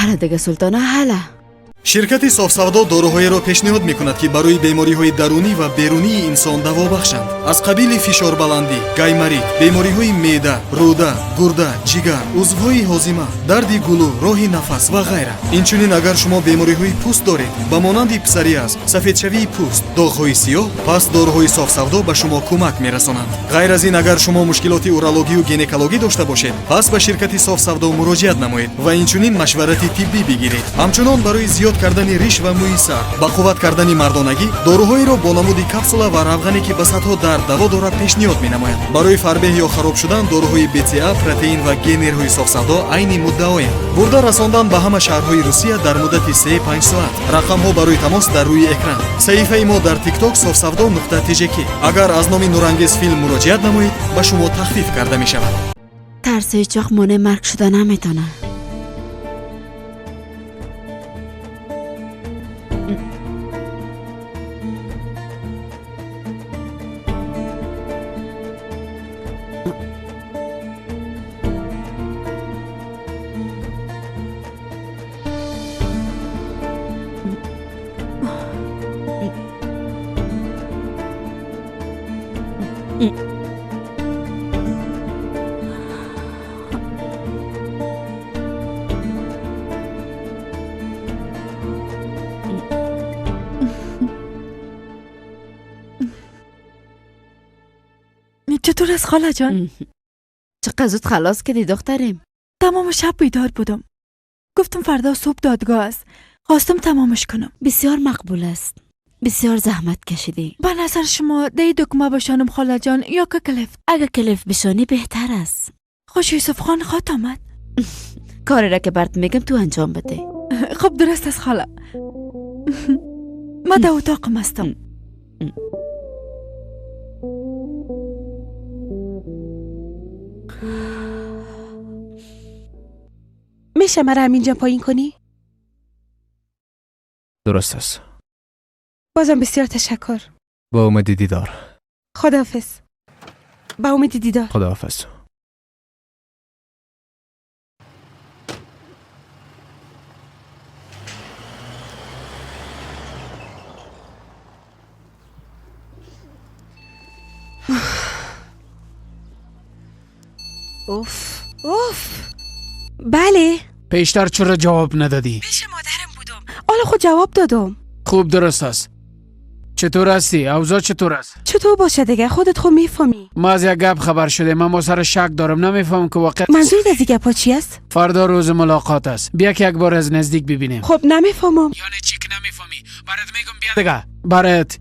حالا دیگه سلطانه، حالا. شرکت صاف‌سودا داروهایی را پیشنهاد می‌کند که برای بیماری‌های درونی و بیرونی انسان دوا بخشند. از قبیل فشار بلندی، گایماریت، بیماری‌های معده، روده، گرده، جگر، عضوهای هاضمه، درد گلو، راه نفس و غیره. اینچنین اگر شما بیماری‌های پوست دارید، به مانند پسوریاز، سفیدشوی پوست، داغ‌های سیاه، پس داروهای صاف‌سودا به شما کمک می‌رسانند. غیر از این اگر شما مشکلات اورولوژی و گینکولوژی داشته باشید، پس به شرکت صاف‌سودا مراجعت نمایید و اینچنین مشورت طبی بگیرید. همچنان برای زیاد کردن ریش و موی سر، با قوت کردن مردانگی، داروهایی را با نمود کپسولا و روغنی که به صدها درد دوا دارد پیشنهاد می‌نماید. برای فربه یا خراب شدن داروهای BCA، پروتئین و گینرهای صاف‌سودا عین مدعایند. برده رساندن به همه شهرهای روسیه در مدت 3-5 ساعت. رقم ها برای تماس در روی اکران. صحیفه ما در تیک تاک صاف‌سودا.tjk. اگر از نام نورانگیز فیلم مراجعت نمایید به شما تخفیف کرده می شود. ترس هیچ وقت مانع مرگ شده نمیتونه. چطور است خاله جان؟ چقدر زود خلاص کردی دختریم. تمام شب بیدار بودم. گفتم فردا صبح دادگاه است. خواستم تمامش کنم. بسیار مقبول است. بسیار زحمت کشیدی. به نظر شما دی دکمه بشانم خاله جان یا که کلفت؟ اگر کلفت بشانی بهتر است. خوش یوسف خان خوات آمد. کاری را که برات میگم تو انجام بده. خب درست است خاله. من در اتاقم هستم. میشه مرا همینجا پایین کنی؟ درست است. بازم بسیار تشکر. با امید دیدار. خداحافظ. با امید دیدار. خداحافظ. اوف اوف. بله. پیشتر چرا جواب ندادی؟ پیش مادرم بودم. حالا خود جواب دادم. خوب درست است. چطور هستی؟ اوضاع چطور است؟ چطور باشه دیگه، خودت خود میفهمی. ما از یک گپ خبر شده، من با سر شک دارم، نمیفهمم که واقعا. منظورت از گپا چی است؟ فردا روز ملاقات است، بیا که یک بار از نزدیک ببینیم. خب نمیفهمم. یعنی چی که نمیفهمی؟ برات میگم بیا دیگه. برات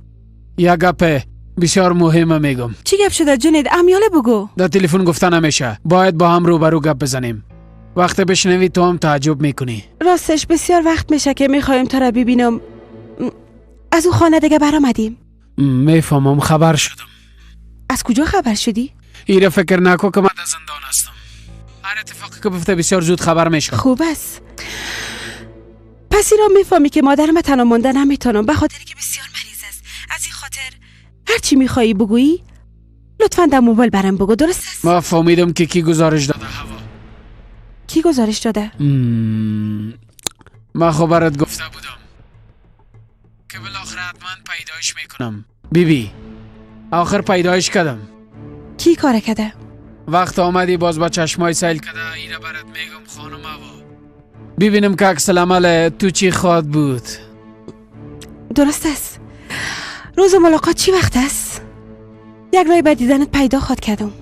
یک گپ بسیار مهمه میگم. چی گپ شده جنید؟ امیاله بگو. در تلفن گفته نمیشه، باید با هم روبرو گپ بزنیم. وقت بشنوی تو هم تعجب میکنی. راستش بسیار وقت میشه که میخوایم تو را ببینم. از اون خانه دیگه برآمدیم. میفهمم، خبر شدم. از کجا خبر شدی؟ ایره فکر نکن که من در زندان هستم. هر اتفاقی که بیفته بسیار زود خبر میشم. خوب است. پس ایرا میفهمی که مادرم تنها مانده نمیتونم، به خاطر که بسیار مریض است. از این خاطر هر چی میخوایی بگویی لطفا در موبایل برام بگو، درست است؟ ما فهمیدم که کی گزارش داده. هوا کی گزارش داده؟ ما خبرت گفته بودم که بالاخره حتما پیدایش میکنم. بیبی آخر پیدایش کردم. کی کار کرده؟ وقت آمدی باز با چشمای سیل کرده. ایره برات میگم خانم هوا، ببینم که عکس العمل تو چی خواد بود. درست است. روز ملاقات چی وقت است؟ یک رای به دیدنت پیدا خواد کردم.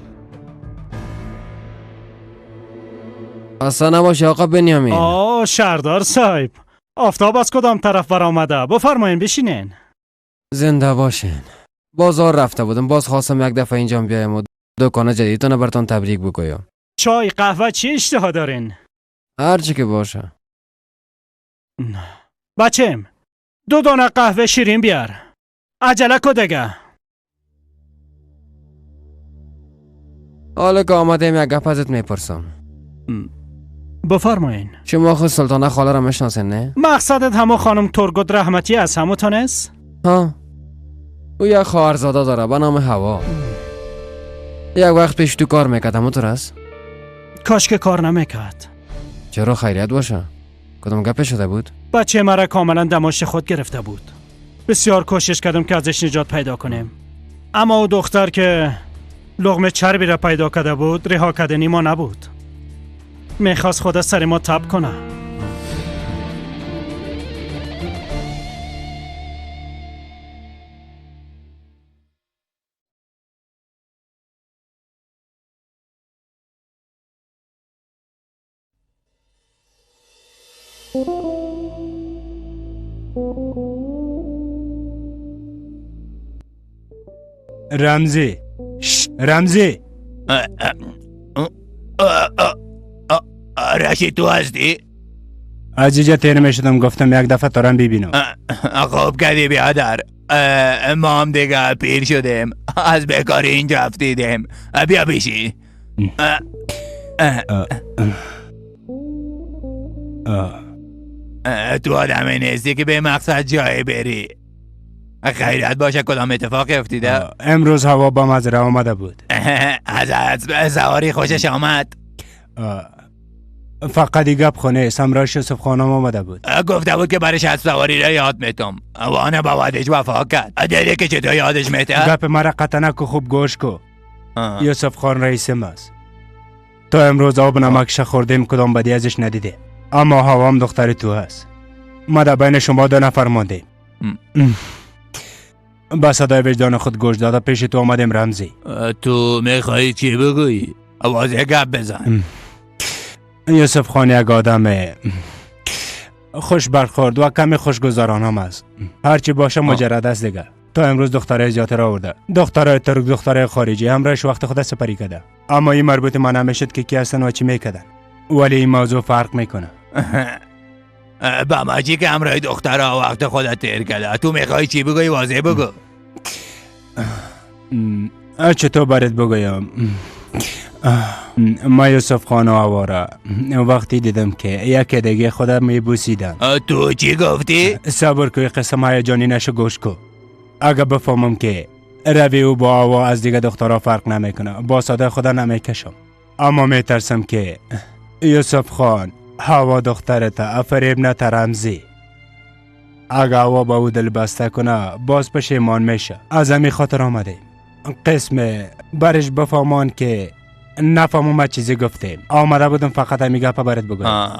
اصلا نباشه آقا بنیامین. آه شهردار صاحب، آفتاب از کدام طرف برآمده؟ بفرمایین بشینین. زنده باشین. بازار رفته بودم، باز خواستم یک دفعه اینجا بیایم و دکان جدیدتون براتون تبریک بگویم. چای قهوه چی اشتها دارین؟ هر چی که باشه. بچم 2 دانه قهوه شیرین بیار. عجله کو دیگه. حالا که آمدیم یک گپ ازت میپرسم. بفرمایین. شما خود سلطانه خاله را میشناسین نه؟ مقصدت همو خانم ترگود رحمتی از هموتون است؟ ها. او یک خواهرزاده داره به نام هوا. یک وقت پیش تو کار میکرد، همونطور است؟ کاش که کار نمیکرد. چرا خیریت باشه؟ کدام گپه شده بود؟ بچه مرا کاملا دماش خود گرفته بود. بسیار کوشش کردم که ازش نجات پیدا کنیم، اما او دختر که لقمه چربی را پیدا کرده بود رها کردنی ما نبود. میخواست خود سر ما تب کنه. رمزی، رمزی. رشید تو هستی؟ از اینجا تیر می شدم، گفتم یک دفعه تو را ببینم. خوب کردی بیادر، ما هم دیگه پیر شدیم، از بیکاری اینجا افتیدیم. بیا بیشی. تو آدم نیستی که به مقصد جایی بری. خیرت باشه، کدام اتفاقی افتیده؟ امروز هوا با مزرعه آمده بود. از سواری خوشش آمد. فقط گپ خونه سمراش یوسف خانم آمده بود. گفته بود که برش از سواری را یاد میتم. وانه با وعدش وفا کرد. دیدی که چطور یادش میته؟ گپ مرا قطع نکو، خوب گوش کو. یوسف خان رئیس ماست. تا امروز آب نمکش خوردیم، کدام بدی ازش ندیده. اما هوام دختر تو هست. ما در بین شما دو نفر ماندیم. با صدای وجدان خود گوش داده پیش تو آمدیم رمزی. تو میخوایی چی بگویی؟ واضح گپ بزن. یوسف خان یک آدم خوش برخورد و کمی خوشگذران هم است. هرچی باشه مجرد است دیگه. تا امروز دخترای زیادتر آورده، دخترای ترک، دخترای خارجی، همراهش وقت خود سپری کرده. اما این مربوط من نمیشد که کی هستن و چی میکردن، ولی این موضوع فرق میکنه. با ما چی که همراه دخترها وقت خودت تیر کرده؟ تو میخوای چی بگویی؟ واضح بگو. چطور برات بگویم؟ ما یوسف خان و آواره وقتی دیدم که یکی دیگه خودم میبوسیدن. تو چی گفتی؟ صبر که قسم هیجانی نشو، گوش کو. اگه بفهمم که روی او با آوا از دیگه دخترها فرق نمیکنه، با صدای خدا نمیکشم. اما میترسم که یوسف خان هوا دخترت فریب نته رمزی. اگه هوا با او دل بسته کنه باز پشیمان میشه. از همین خاطر آمده قسم برش بفهمان که نفهمم ما چیزی گفتیم. آمده بودم فقط همی گپه برات بگم.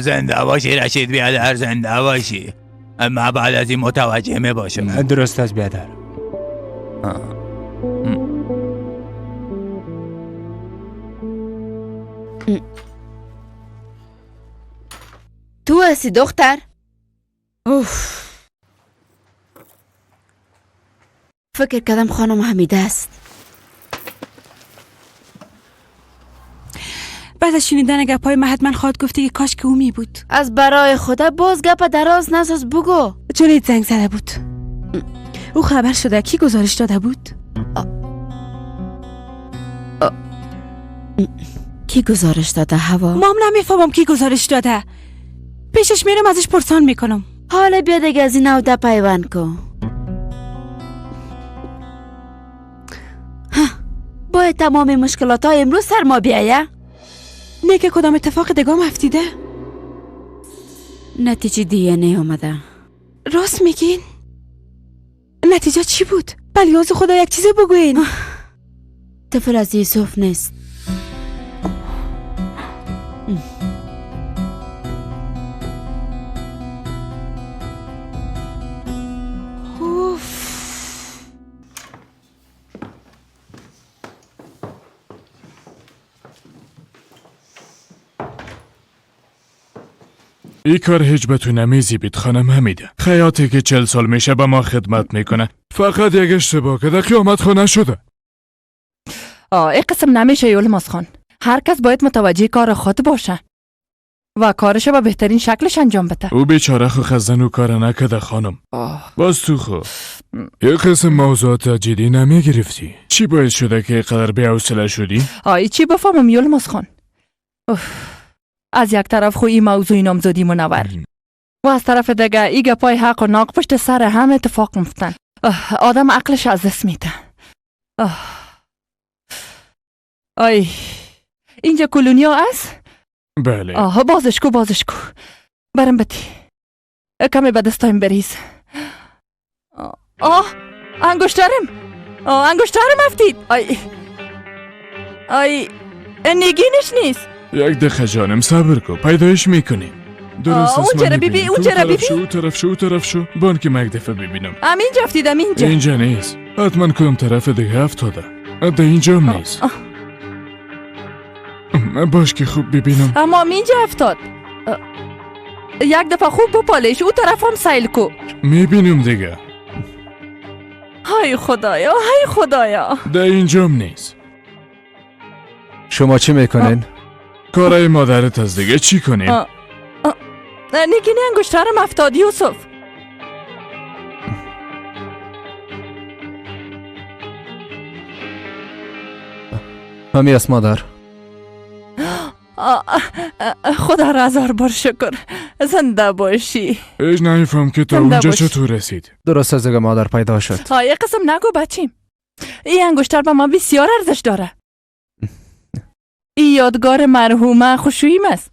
زنده باشی رشید بیادر، زنده باشی. ما بعد از این متوجه می باشم. درست است بیادر. تو هستی دختر؟ اوف، فکر کردم خانم حمیده است. بعد از شنیدن گپای من حتما خواهد گفتی که کاش که او می بود. از برای خدا باز گپ دراز نساز، بگو. جنید زنگ زده بود. او خبر شده. کی گزارش داده بود؟ کی گزارش داده هوا؟ مام نمیفهمم کی گزارش داده. پیشش میرم ازش پرسان میکنم. حالا بیا دیگه از این اوده پیوند کن. باید تمام مشکلات های امروز سر ما بیایه؟ نه که کدام اتفاق دگام افتیده؟ نتیجه دیگه نیامده. راست میگین؟ نتیجه چی بود؟ بلیاز خدا یک چیز بگوین. طفل از یوسف نیست. ای کار هیچ به تو نمیزیبید خانم حمیده. خیاطی که 40 سال میشه به ما خدمت میکنه، فقط یک اشتباه که در قیامت خونه شده. این قسم نمیشه یولماز خان. هر کس باید متوجه کار خود باشه و کارش به بهترین شکلش انجام بده. او بیچاره خو خزن و کار نکده خانم. باز تو خو یک قسم موضوعات جدی نمیگرفتی. چی باید شده که قدر بی‌حوصله شدی؟ ای چی بفهمم یولماز خان. از یک طرف خو این موضوع نامزدی منور و از طرف دیگه ای گپای حق و ناق پشت سر هم اتفاق مفتن. آدم عقلش از دست میده. آی اینجا کلونیا است؟ بله. آها بازش کو بازش کو. برم بتی کمی به دستایم بریز. آه انگشترم، انگشترم افتید. آی آی نگینش نیست. یک دقیقه جانم صبر کن، پیدایش میکنیم. درست است. اونجا بیبی، اونجا بیبی. شو طرف شو، طرف شو. بان که من یک دفعه ببینم. اینجا افتیدم، اینجا. اینجا نیست. حتما کدام طرف دیگه افتاده. در اینجا هم نیست. باش که خوب ببینم. اما اینجا افتاد. یک دفعه خوب بپالش، او طرف هم سیل کو. میبینم دیگه. های خدایا، های خدایا. در اینجا هم نیست. شما چی میکنین؟ کارای مادرت از دیگه چی کنیم؟ نگینی انگشترم افتاد یوسف. همی است مادر. خدا را هزار بار شکر، زنده باشی. هیچ نمیفهم که تا اونجا چطور رسید. درست از دیگه مادر پیدا شد. یه قسم نگو بچیم، این انگشتر به ما بسیار ارزش داره. این یادگار مرحومه خوشوییم است.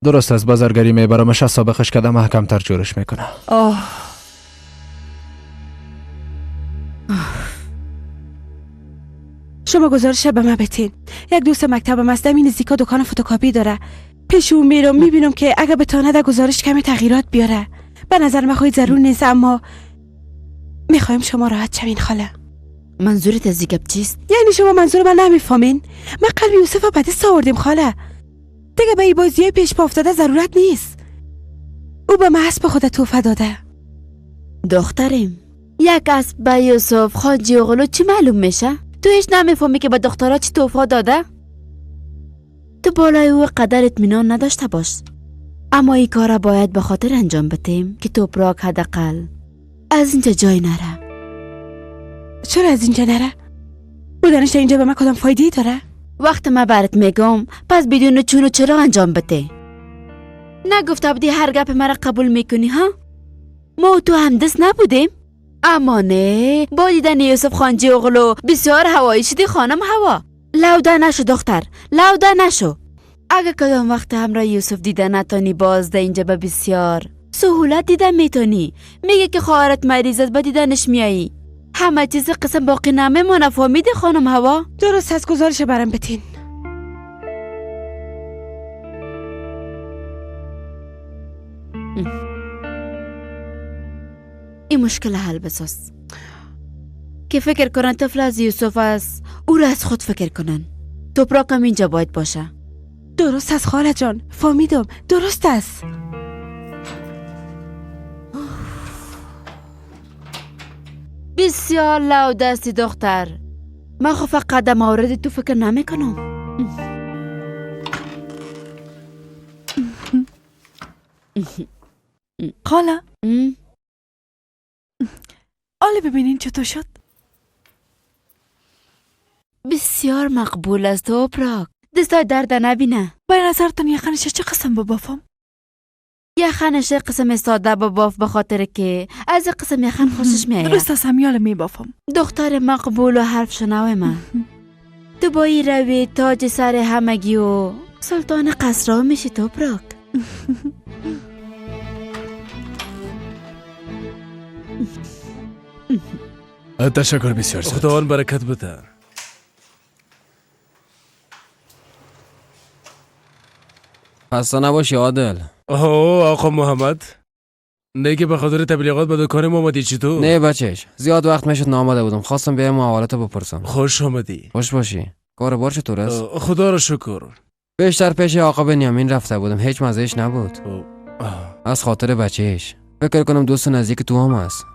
درست از بازرگری میبرمش، از سابقش کده محکم تر جورش میکنه. آه شما گزارش به من بتین. یک دوست مکتبم است، این نزدیکا دکان فتوکاپی داره. پیش او میرم، میبینم که اگه بتانه در گزارش کمی تغییرات بیاره. به نظر من خواهی ضرور نیست، اما میخوایم شما راحت شوین خاله. منظورت از گپ چیست؟ یعنی شما منظور من نمیفهمین؟ من قلب یوسف به دست آوردیم خاله. دیگه به این بازیای پیش پا افتاده ضرورت نیست. او به من اسب خود تحفه داده. دخترم، یک اسب به یوسف خاجی اغلو چی معلوم میشه؟ تو هیچ نمیفهمی که به دخترها چی تحفه داده؟ تو بالای او قدر اطمینان نداشته باش. اما این کار باید به خاطر انجام بدیم که توپراک حداقل از اینجا جای نره. چرا از اینجا نره؟ بودنش اینجا به من کدام فایده داره؟ وقت من برات میگم پس بدون چون و چرا انجام بده. نگفته بودی هر گپ مرا قبول میکنی ها؟ ما و تو همدست نبودیم؟ اما نه، با دیدن یوسف خانجی اغلو بسیار هوایی شدی خانم هوا. لوده نشو دختر، لوده نشو. اگه کدام وقت همراه یوسف دیده نتانی باز ده اینجا به بسیار سهولت دیده میتونی. میگه که خواهرت مریض است، به دیدنش میایی. همه چیز قسم باقی نمیمونه. فهمیدی خانم هوا؟ درست از گزارش برم بتین. این مشکل حل بساز که فکر کنن طفل از یوسف است، او را از خود فکر کنن. توپراک هم اینجا باید باشه. درست از خاله جان، فهمیدم. درست است. بسیار لو دستی دختر. من خو فقط در مورد تو فکر نمی کنم. خاله حالا ببینین چطور شد. بسیار مقبول است توپراک. دستای درد نبینه. به نظرتون یخنش چه قسم ببافم؟ یخنش قسم ساده بباف، به خاطر که از قسم یخن خوشش میاد. درست است، همیال میبافم. دختر مقبول و حرف شنو من. تو با این روی تاج سر همگی و سلطان قصرا میشی توپراک. تشکر بسیار زیاد. خداوند برکت بده. خسته نباشی عادل. آه آقا محمد، نه که به خاطر تبلیغات به دکان ما آمدی چطور؟ نه بچهش، زیاد وقت میشد نامده بودم، خواستم بیام حوالت بپرسم. خوش آمدی. خوش باشی. کار بار چطور است؟ خدا را شکر. بیشتر پیش آقا بنیامین رفته بودم، هیچ مزهش نبود. از خاطر بچهش. فکر کنم دوست نزدیک تو هم است.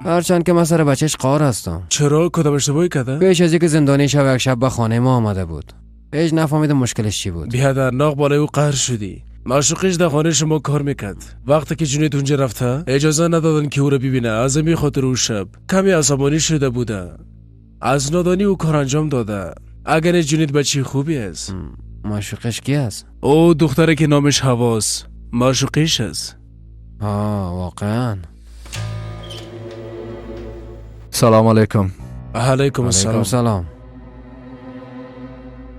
هرچند که من سر بچهش قار هستم. چرا؟ کدام اشتباهی کرده؟ پیش از اینکه زندانی شب یک شب به خانه ما آمده بود. هیچ نفهمیدم مشکلش چی بود. بیادر ناق بالای او قهر شدی. معشوقش در خانه شما کار میکرد. وقتی که جونیت اونجا رفته اجازه ندادن که او را ببینه. از همین خاطر او شب کمی عصبانی شده بوده. از نادانی او کار انجام داده. اگر جونیت بچه خوبی است. معشوقش کی است؟ او دختره که نامش هواست. معشوقش است. آه واقعا. سلام علیکم. علیکم السلام. سلام.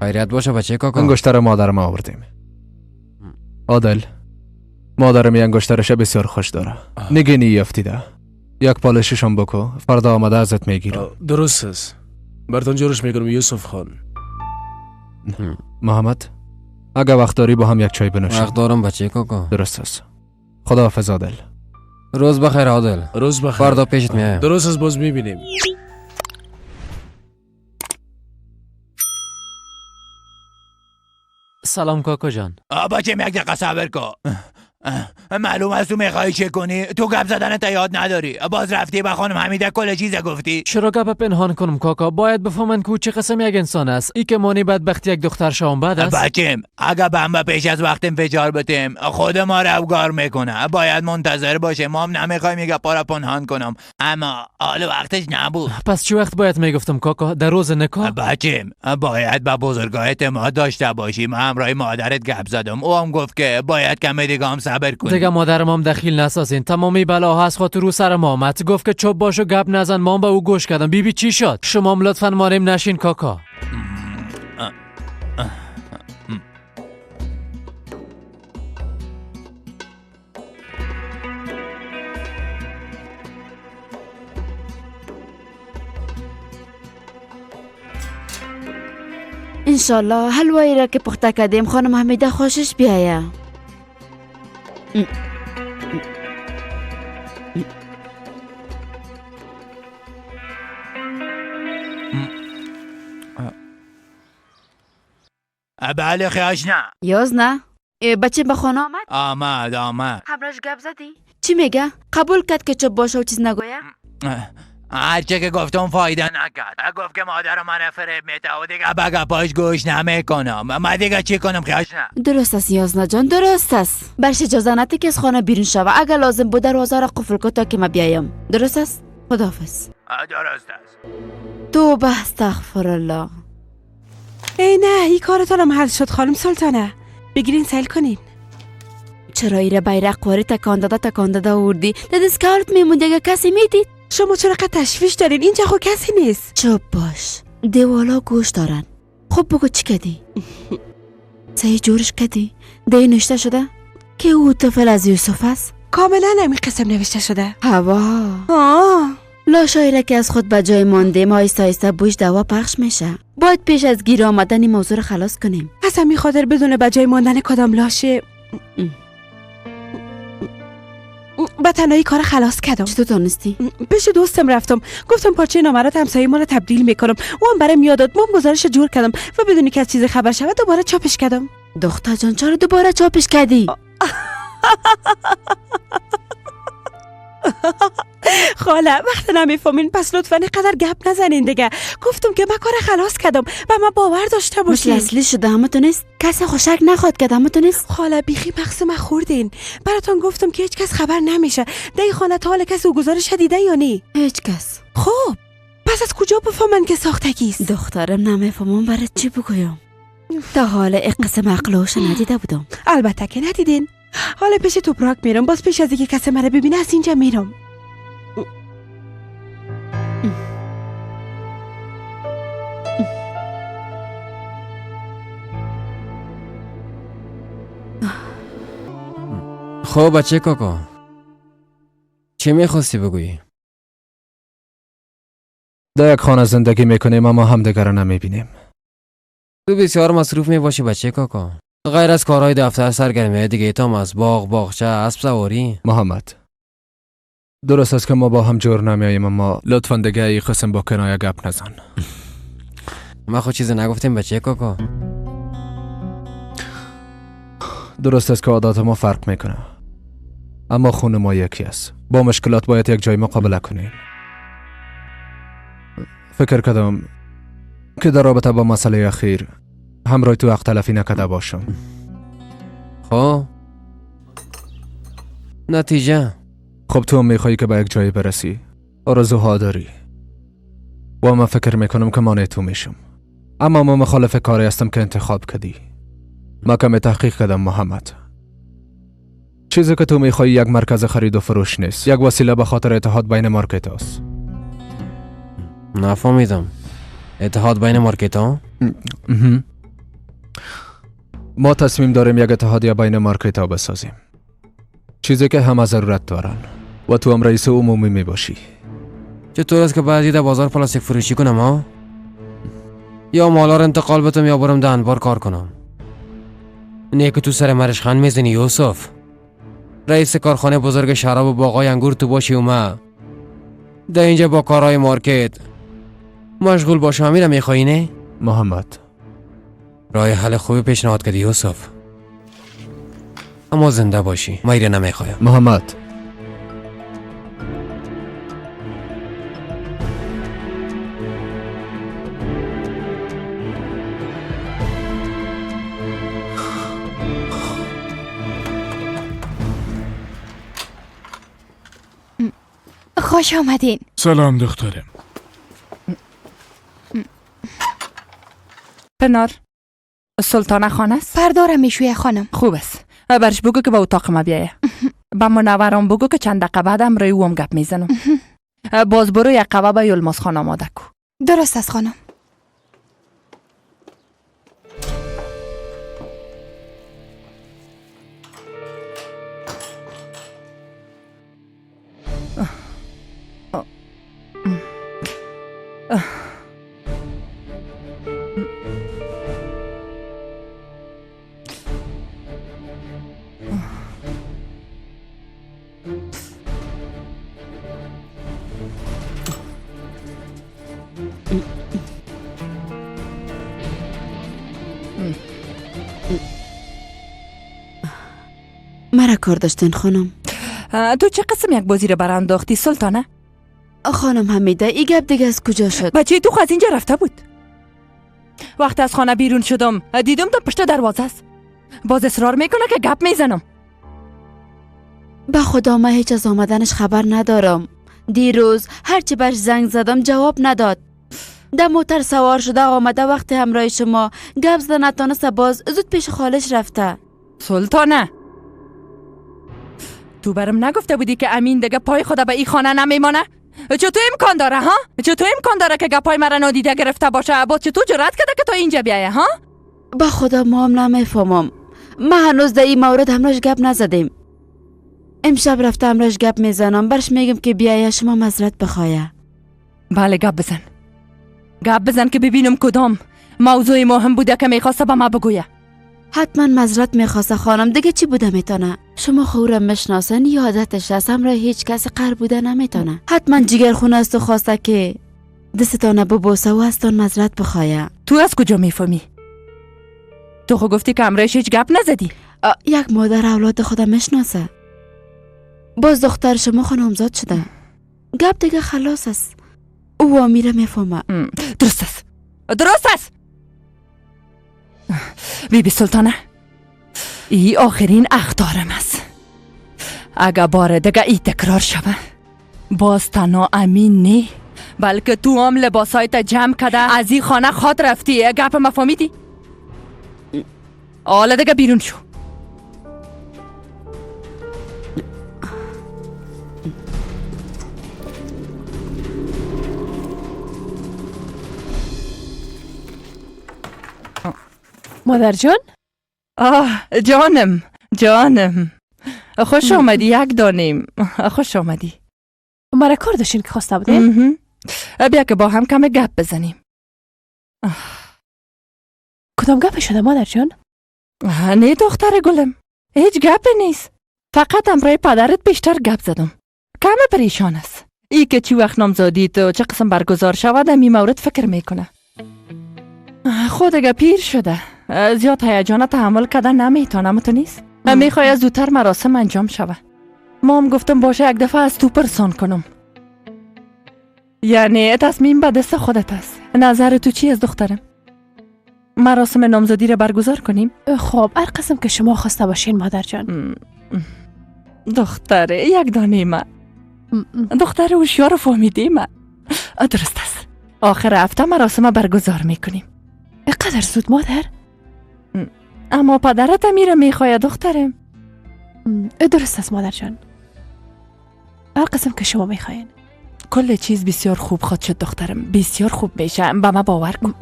خیریت باشه بچه کاکا. انگشتر مادر ما آوردیم. عادل مادرم این انگشترش بسیار خوش داره. نگینی یافتیده. یک پالششم بکو، فردا آمده ازت میگیرم. درست است. براتون جورش میکنم یوسف خان. محمد، اگه وقت داری با هم یک چای بنوشیم. وقت دارم بچه کاکا. درست است. خداحافظ عادل. روز بخیر عادل. روز بخیر. فردا پیشت میایم. درست است، باز میبینیم. سلام کاکا جان. بچه یک دقیقه صبر کن. معلوم است تو میخوای چه کنی؟ تو گپ زدن تا یاد نداری. باز رفتی به خانم حمیده کل چیز گفتی. چرا گپ پنهان کنم کاکا؟ باید بفهمن که او چه قسم یک انسان است. ای که مانی بدبختی یک دختر شام بد است. بچم اگه بمب پیش از وقت انفجار بتیم خود ما رو افگار میکنه. باید منتظر باشه. ما هم نمیخوایم یک گپ را پنهان کنم، اما حال وقتش نبود. پس چه وقت باید میگفتم کاکا؟ در روز نکاح؟ بچم باید به بزرگا اعتماد داشته باشیم. همراه مادرت گپ زدم، او هم گفت که باید کم دیگه هم صبر کنی. دیگه مادرم هم دخیل نسازین. تمامی بلاها از خاطر رو سر ما آمد. گفت که چوب باش و گپ نزن. ما به او گوش کردم. بیبی چی شد؟ شما هم لطفا مانیم نشین کاکا. انشالله حلوایی را که پخته کردیم خانم حمیده خوشش بیایه. بله خیاش نه. یاز نه. بچه به خانه آمد؟ آمد آمد. همراهش گپ زدی؟ چی میگه؟ قبول کرد که چوب باشه و چیز نگویه؟ هرچه که گفتم فایده نکرد. گفت که مادر من فریب میده و دیگه به گپاش گوش نمیکنم. من دیگه چی کنم خیاش نه؟ درست است یازنا جان، درست است. برش اجازه نده که از خانه بیرون شوه. اگر لازم بود دروازه را قفل کن تا که من بیایم. درست است؟ خداحافظ. درست است. توبه استغفر الله. ای نه، این کارتانم حل شد خانم سلطانه. بگیرین سیل کنین. چرا ایره بیرق واری تکان داده تکان داده آوردی؟ در دستکارت میموندی اگه کسی میدید. شما چرا قد تشویش دارین؟ اینجا خو کسی نیست. چوب باش، دیوالا گوش دارن. خب بگو چی کدی؟ صحیح جورش کدی؟ دی نوشته شده که او طفل از یوسف است؟ کاملا همین قسم نوشته شده. هوا لاشایی که از خود به جای مانده آهسته آهسته بوش دوا پخش میشه. باید پیش از گیر آمدن این موضوع رو خلاص کنیم. از همین خاطر بدون به جای ماندن کدام لاشه به تنهایی کار خلاص کردم. چطور دانستی؟ پیش دوستم رفتم، گفتم پارچه نامرات همسایه ما رو تبدیل میکنم. او هم برام یاد داد. ما گزارش جور کردم و بدون که از چیز خبر شود دوباره چاپش کردم. دختر جان چرا دوباره چاپش کردی؟ خاله وقت نمیفهمین، پس لطفا اینقدر گپ نزنین دیگه. گفتم که من کار خلاص کردم و من باور داشته باشین. مثل اصلی شده همه تونست کسی خوشک نخواد کرد. همه تونست. خاله بیخی مغز من خوردین. براتون گفتم که هیچ کس خبر نمیشه. در خانه تا حال کسی او گزارش دیده یا نی؟ هیچ کس. خب پس از کجا بفهمن که ساختگی است؟ دخترم نمیفهمم برات چی بگویم. تا حال این قسم عقلوش ندیده بودم. البته که ندیدین. حالا پیش توپراک میرم. باز پیش از اینکه کسی مرا ببینه از اینجا میرم. خب بچه کاکا چی میخواستی بگویی؟ در یک خانه زندگی میکنیم اما همدیگر را نمیبینیم. تو بسیار مصروف میباشی بچه کاکا. غیر از کارهای دفتر سرگرمی دیگه تام از باغ، باغچه، اسب سواری. محمد درست است که ما با هم جور نمیاییم، اما لطفا دیگه ای قسم با کنایه گپ نزن. ما خود چیزی نگفتیم بچه کاکا. درست است که عادات ما فرق میکنه، اما خون ما یکی است. با مشکلات باید یک جای مقابله کنیم. فکر کردم که در رابطه با مسئله اخیر همراه تو حق تلفی نکرده باشم. خب نتیجه؟ خب تو هم میخوایی که به یک جایی برسی، آرزوها داری و من فکر میکنم که مانع تو میشم، اما من مخالف کاری هستم که انتخاب کردی. من کمی تحقیق کردم محمد. چیزی که تو میخوایی یک مرکز خرید و فروش نیست، یک وسیله به خاطر اتحاد بین مارکت هاست. نفهمیدم. اتحاد بین مارکت ها؟ ما تصمیم داریم یک اتحادیه بین مارکت ها بسازیم. چیزی که همه ضرورت دارن و تو هم رئیس عمومی می باشی. چطور است که بعضی در بازار پلاستیک فروشی کنم ها؟ یا مالا رو انتقال بدم یا برم در انبار کار کنم. نه که تو سر مرش خند میزنی یوسف. رئیس کارخانه بزرگ شراب و باغای انگور تو باشی و ما در اینجا با کارهای مارکت مشغول باشم. امیرم میخوایی نه؟ محمد راه حل خوبی پیشنهاد کردی یوسف، اما زنده باشی ما ایره نمیخوایم. محمد خوش آمدین. سلام دخترم. پنار سلطانه خانه است؟ پردارم میشویه خانم. خوب است. برش بگو که به اتاق ما بیایه. به منورم بگو که چند دقیقه بعدم روی اوم گپ میزنم. باز برو یک قوه به یلماز خان آماده کو. درست است خانم. مرا کار داشتن خانم. تو چه قسم یک بازی رو برانداختی سلطانه؟ خانم حمیده ای گپ دیگه از کجا شد؟ بچه تو از اینجا رفته بود. وقتی از خانه بیرون شدم دیدم تا پشت دروازه است. باز اصرار میکنه که گپ میزنم. به خدا من هیچ از آمدنش خبر ندارم. دیروز هرچی برش زنگ زدم جواب نداد. در موتر سوار شده آمده، وقتی همراه شما گپ زده نتانسته باز زود پیش خالش رفته. سلطانه تو برم نگفته بودی که امین دیگه پای خدا به این خانه نمیمانه؟ چطور امکان داره ها؟ چطور امکان داره که گپای مرا نادیده گرفته باشه؟ باز چطور جرأت کرده که تا اینجا بیایه ها؟ به خدا ما هم نمیفهمم. ما هنوز در این مورد همراهش گپ نزدیم. امشب رفته همراهش گپ میزنم، برش میگم که بیایه شما معذرت بخوایه. بله گپ بزن. گپ بزن که ببینم کدام موضوع مهم بوده که میخواسته به ما بگویه. حتما معذرت میخواسته خانم، دیگه چی بوده میتونه؟ شما خورم میشناسن، یادتش است همراه هیچ کس قهر بوده نمیتونه. حتما جگرخون است و خواسته که دستتان ببوسه و ازتان معذرت بخوایه. تو از کجا میفهمی؟ تو خو گفتی که همراهش هیچ گپ نزدی. یک مادر اولاد خودم میشناسه. باز دختر شما خانمزاد شده. گپ دیگه خلاص است. او امیره میفهمه. درست است. درست است. بیبی سلطانه ای آخرین اخطارم است. اگه بار دیگه ای تکرار شوه باز تنها امین نی بلکه تو هم لباسایت جمع کده از این خانه خواد رفتی. گپ ما فهمیدی؟ حالا دیگه بیرون شو. مادر جان؟ آه جانم جانم خوش آمدی. یک دانیم خوش آمدی. مرا کار داشتین که خواسته بودین؟ بیا که با هم کم گپ بزنیم. کدام گپ شده مادر جان؟ نه دختر گلم هیچ گپ نیست. فقط امرای پدرت بیشتر گپ زدم. کم پریشان است. ای که چی وقت نامزادی تو چه قسم برگزار شود می مورد فکر میکنه. خود اگه پیر شده زیاد هیجان تحمل کردن نمیتونم. تو نیست میخوای زودتر مراسم انجام شوه. ما هم گفتم باشه یک دفعه از تو پرسان کنم. یعنی تصمیم به دست خودت است. نظر تو چی از دخترم؟ مراسم نامزدی را برگزار کنیم؟ خب هر قسم که شما خواسته باشین مادر جان. دختر یک دانه ما دختر هوشیار و فهمیده ما. درست است. آخر هفته مراسم برگزار میکنیم. قدر زود مادر؟ اما پدرت میره میخواد دخترم. درست است مادر جان. هر قسم که شما میخواین. کل چیز بسیار خوب خواهد شد دخترم. بسیار خوب میشه. به ما باور کن.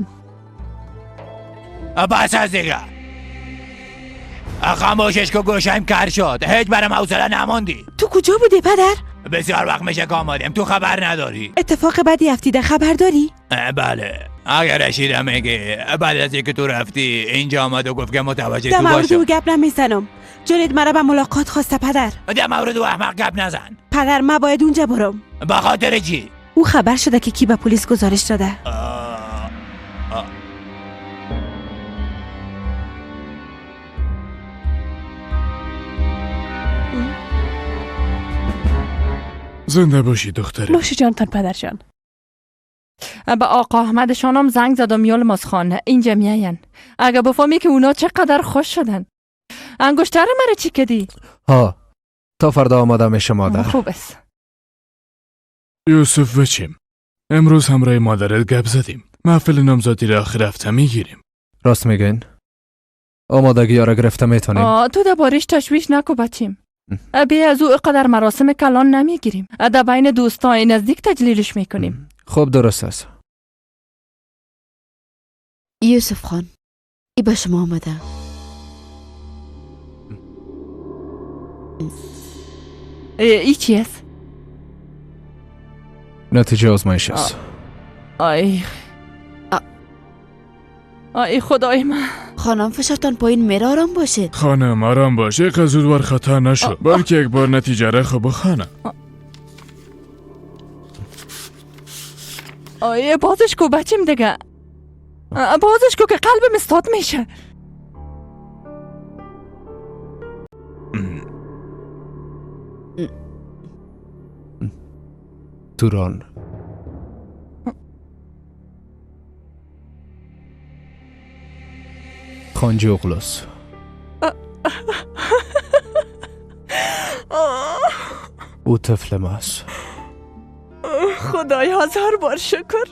بس از دیگه. خاموشش که گوشم کر شد. هیچ برام حوصله نموندی. تو کجا بودی پدر؟ بسیار وقت میشه که آمادیم، تو خبر نداری. اتفاق بدی افتیده، خبر داری؟ بله. اگر رشیده میگه بعد از اینکه تو رفتی اینجا آمد و گفت که متوجه تو در مورد باشم. او گپ نمیزنم. جنید مرا به ملاقات خواسته پدر. در مورد او احمق گپ نزن. پدر من باید اونجا برم. به خاطر چی؟ او خبر شده که کی به پلیس گزارش داده. زنده باشی دختره. نوش جانتان پدر جان. به آقا احمدشان هم زنگ زدم یلماز خان، اینجا میاین. اگه بفهمی که اونا چقدر خوش شدن. انگشتر مرا چی کدی؟ ها تا فردا آماده میشه مادر. خوب است. یوسف بچیم، امروز همراه مادرت گپ زدیم. محفل نامزدی را آخر هفته میگیریم. راست میگین؟ آمادگی را گرفته میتونیم. تو دربارش تشویش نکو بچیم. بی از او قدر مراسم کلان نمیگیریم. در بین دوستای نزدیک تجلیلش میکنیم. خب درست است. یوسف خان، ای به شما آمده. ای چی است؟ نتیجه آزمایش است. آی آی خدای من. خانم فشارتان پایین میره، آرام باشه. خانم آرام باش، یک زود بار خطا نشو، بلکه یک بار نتیجه را خوب بخوانم. آی بازش کو بچیم دیگه، بازش کو که قلبم استاد میشه. توران خانجی اغلوس. او طفل ماست. خدای هزار بار شکر.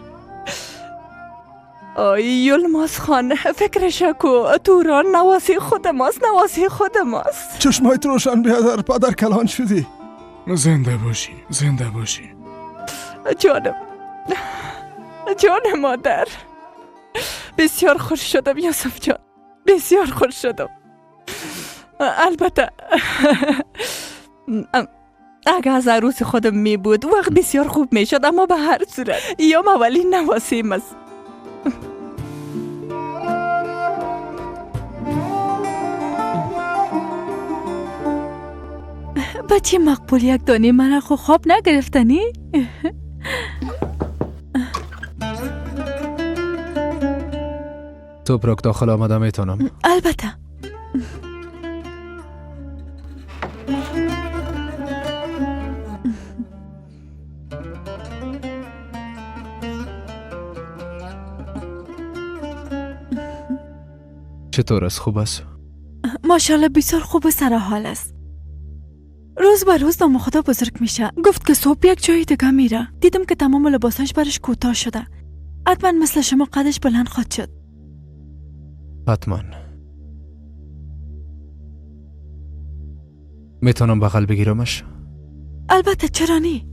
آی یلماز خان، فکرش کو توران نواسی خود ماست، نواسی خود ماست. چشمایت روشن بیادر، پدر کلان شدی. زنده باشی، زنده باشی. جانم، جان مادر، بسیار خوش شدم یوسف جان، بسیار خوش شدم. البته اگه از عروس خودم می بود وقت بسیار خوب می شد، اما به هر صورت یا اولین نواسیم است. بچه مقبول یک دانه مرا خو خواب نگرفتنی؟ تو پراک داخل آمده میتونم؟ البته. چطور است؟ خوب است؟ ماشاءالله بسیار خوب و سر حال است. روز به روز نام خدا بزرگ میشه. گفت که صبح یک جای دیگه میره. دیدم که تمام لباساش برش کوتاه شده. حتما مثل شما قدش بلند خواهد شد. حتما. میتونم بغل بگیرمش؟ البته چرا نی؟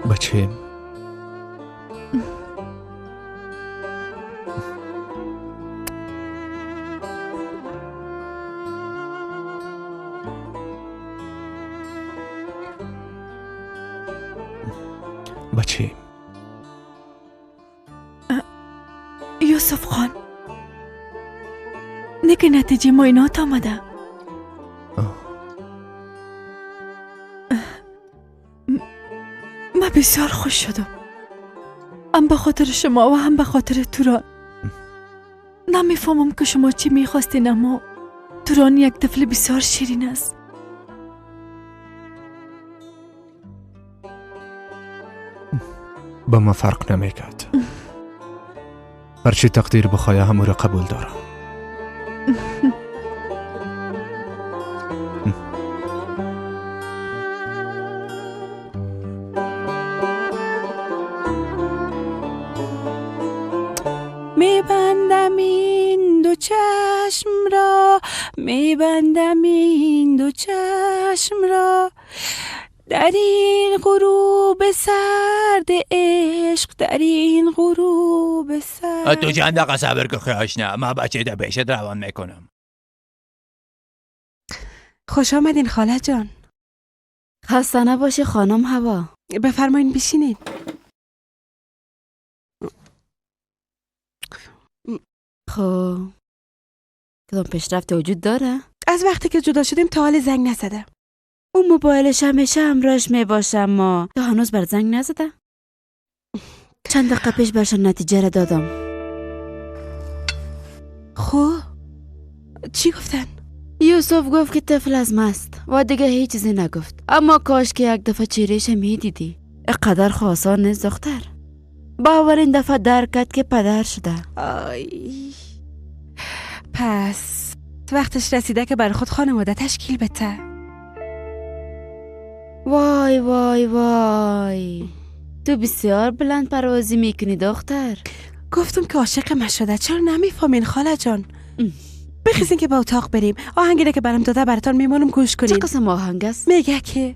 بچه بچه یوسف خان، نیک نتیجه معاینات آمده. من بسیار خوش شدم، هم به خاطر شما و هم به خاطر توران. نمیفهمم که شما چی میخواستین، اما توران یک طفل بسیار شیرین است. با ما فرق نمیکرد. هرچی تقدیر بخواه همو را قبول دارم. میبندم این دو چشم را، میبندم این دو چشم را، در این غروب سرد عشق، در این غروب سرد. تو چند دقیقه صبر که خیاش نه، من بچه ده پیشت روان میکنم. خوش آمدین خاله جان. خسته نباشی خانم هوا. بفرمایین بشینین. خب کدام پیشرفت وجود داره؟ از وقتی که جدا شدیم تا حال زنگ نزده. اون موبایلش همیشه همراهش میباشه، اما تا هنوز بر زنگ نزده. چند دقیقه پیش برشان نتیجه را دادم. خب چی گفتن؟ یوسف گفت که طفل از مست و دیگه هیچ چیزی نگفت، اما کاش که یک دفعه چهرهش میدیدی. اقدر خواستان نیست دختر. با اولین دفعه درک کرد که پدر شده. آی. پس وقتش رسیده که برای خود خانواده تشکیل بده. وای وای وای، تو بسیار بلند پروازی میکنی دختر. گفتم که عاشق من شده، چرا نمیفهمین خاله جان؟ بخیزین که به اتاق بریم. آهنگی که برام داده براتون میمونم گوش کنین. چه قسم آهنگ است؟ میگه که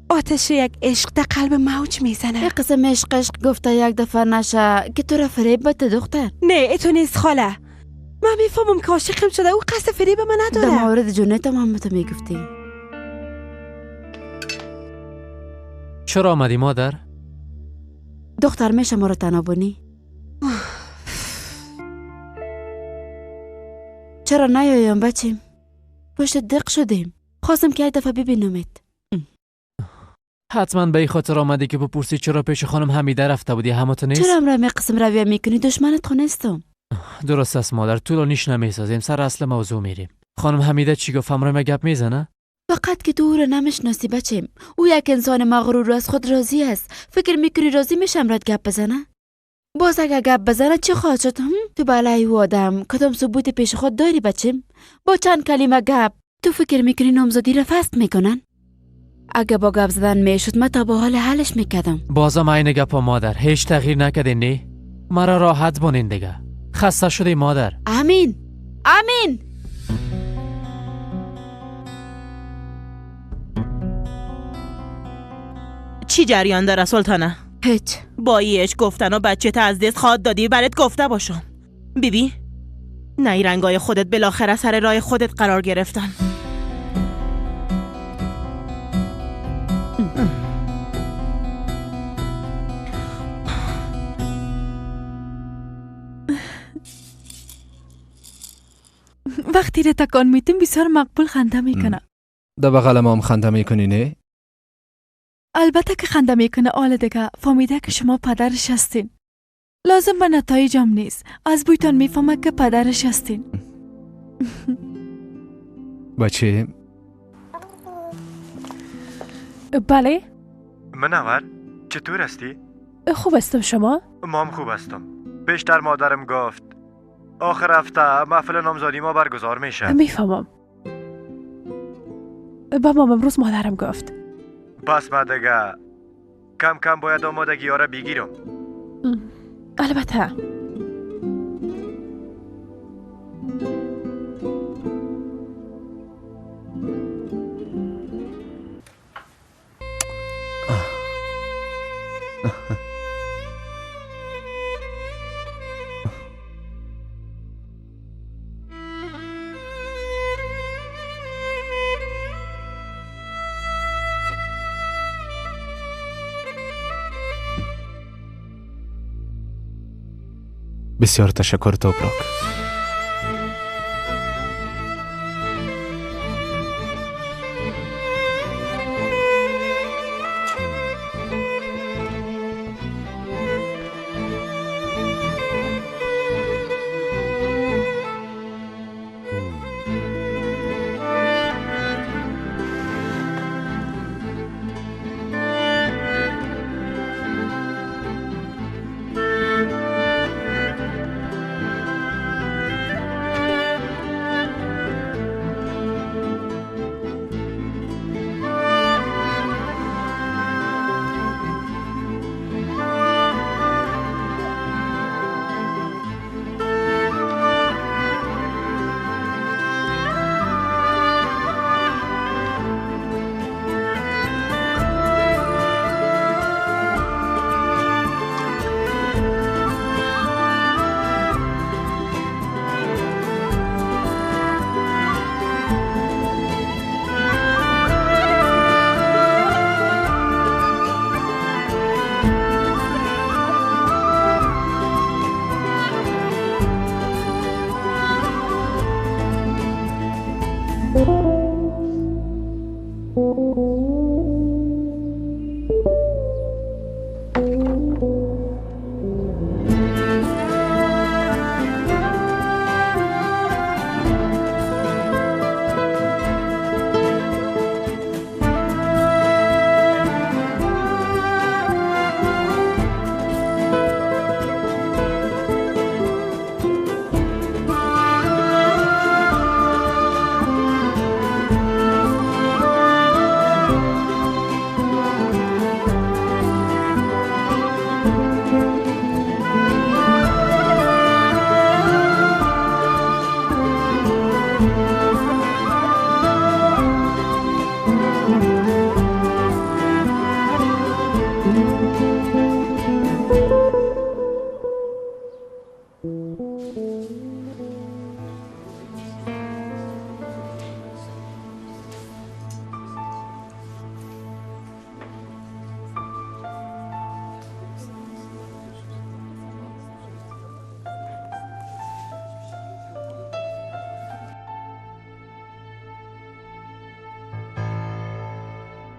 آتش یک عشق در قلب موج میزنه. یک قسم عشق عشق گفته یک دفعه نشه که تو را فریب بده دختر. نه ای تو نیست خاله، من میفهمم که عاشقم شده، او قصد فریب من نداره. در مورد جونیتم هم تو میگفتی. چرا آمدی مادر؟ دختر میشه ما رو تنابونی؟ چرا نیایم بچیم؟ پشت دق شدیم. خواستم که یک دفعه ببینمت. حتما به این خاطر آمدی که بپرسی چرا پیش خانم حمیده رفته بودی، همه تو نیست؟ چرا امرا می قسم رویه میکنی؟ دشمنت خو نیستم. درست است مادر، طولانیش نمیسازیم، سر اصل موضوع میریم. خانم حمیده چی گفت؟ همراه ما گپ میزنه؟ فقط که تو او را نمیشناسی بچیم. او یک انسان مغرور و از خود راضی است. فکر میکنی راضی میشه امرات گپ بزنه؟ باز اگه گپ بزنه چی خواهد شد؟ تو بالای او آدم کدام ثبوت پیش خود داری بچیم؟ با چند کلمه گپ تو فکر میکنی نامزدی را فست میکنن؟ اگه با گپ زدن میشد من تا به حال حلش میکردم. بازم عین گپ مادر، هیچ تغییر نکردی نه؟ مرا راحت بانین دیگه، خسته شدی مادر. امین امین. چی جریان داره سلطانه؟ هیچ. با ایش گفتن و بچه تا از دست خواد دادی برات گفته باشم. بیبی نیرنگای خودت بالاخره سر راه خودت قرار گرفتن. وقتی را تکان میتیم بسیار مقبول خنده میکنه. در بغل ما هم خنده میکنی نه؟ البته که خنده میکنه. آل دیگه فهمیده که شما پدرش هستین. لازم به نتایج هم نیست، از بویتان میفهمه که پدرش هستین. بچه. بله. منور چطور هستی؟ خوب هستم، شما؟ مام خوب هستم. پیشتر مادرم گفت آخر هفته محفل نامزدی ما برگزار میشه. میفهمم. با مام امروز مادرم گفت. پس ما دیگه کم کم باید آمادگی ها را بگیرم. البته. بسیار تشکر توپراک.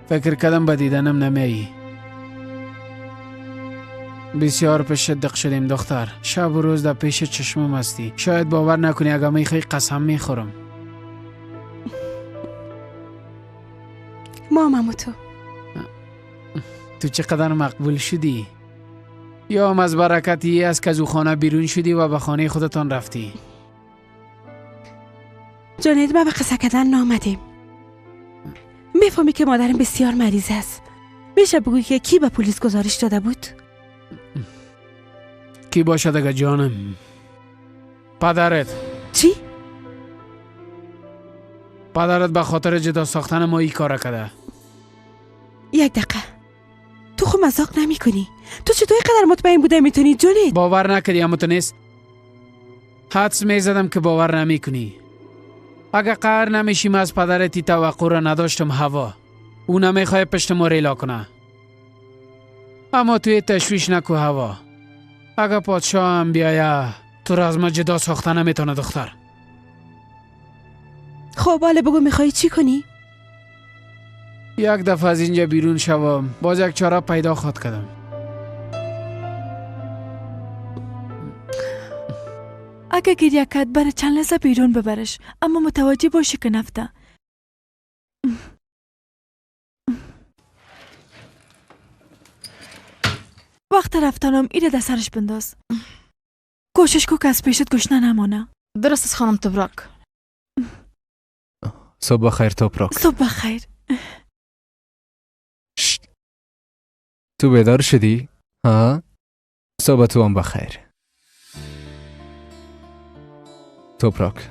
فکر کردم به دیدنم نمیایی. بسیار پیش دق شدیم دختر. شب و روز در پیش چشمم هستی. شاید باور نکنی، اگه میخوای قسم میخورم. مامم و تو. تو چقدر مقبول شدی. یا هم از برکتی از که از او خانه بیرون شدی و به خانه خودتان رفتی. جانید، ما به قصه کردن نامدیم. میفهمی که مادرم بسیار مریض است. میشه بگویی که کی به پلیس گزارش داده بود؟ کی باشد اگه جانم؟ پدرت. چی؟ پدرت به خاطر جدا ساختن ما این کار کرده. یک دقیقه، تو خو مذاق نمی کنی؟ تو چطور قدر مطمئن بوده میتونی جونید؟ باور نکردی اما تو نیست. حدس میزدم که باور نمی کنی. اگه قهر نمیشیم از پدرت توقع را نداشتم هوا. او نمیخواه پشت ما ریلا کنه. اما توی تشویش نکو هوا. اگه پادشاه هم بیایه تو را از ما جدا ساخته نمیتونه دختر. خب حالا بگو میخوایی چی کنی؟ یک دفعه از اینجا بیرون شوم باز یک چاره پیدا خواد کردم. اگه گریه کرد برای چند لحظه بیرون ببرش، اما متوجه باشی که نفته. وقت رفتنم ایره در سرش بنداز. کوشش کو که از پیشت گشنه نمانه. درست است خانم توبراک. صبح بخیر توبراک. صبح بخیر. تو بیدار شدی؟ ها؟ صبح تو هم بخیر. توپراک،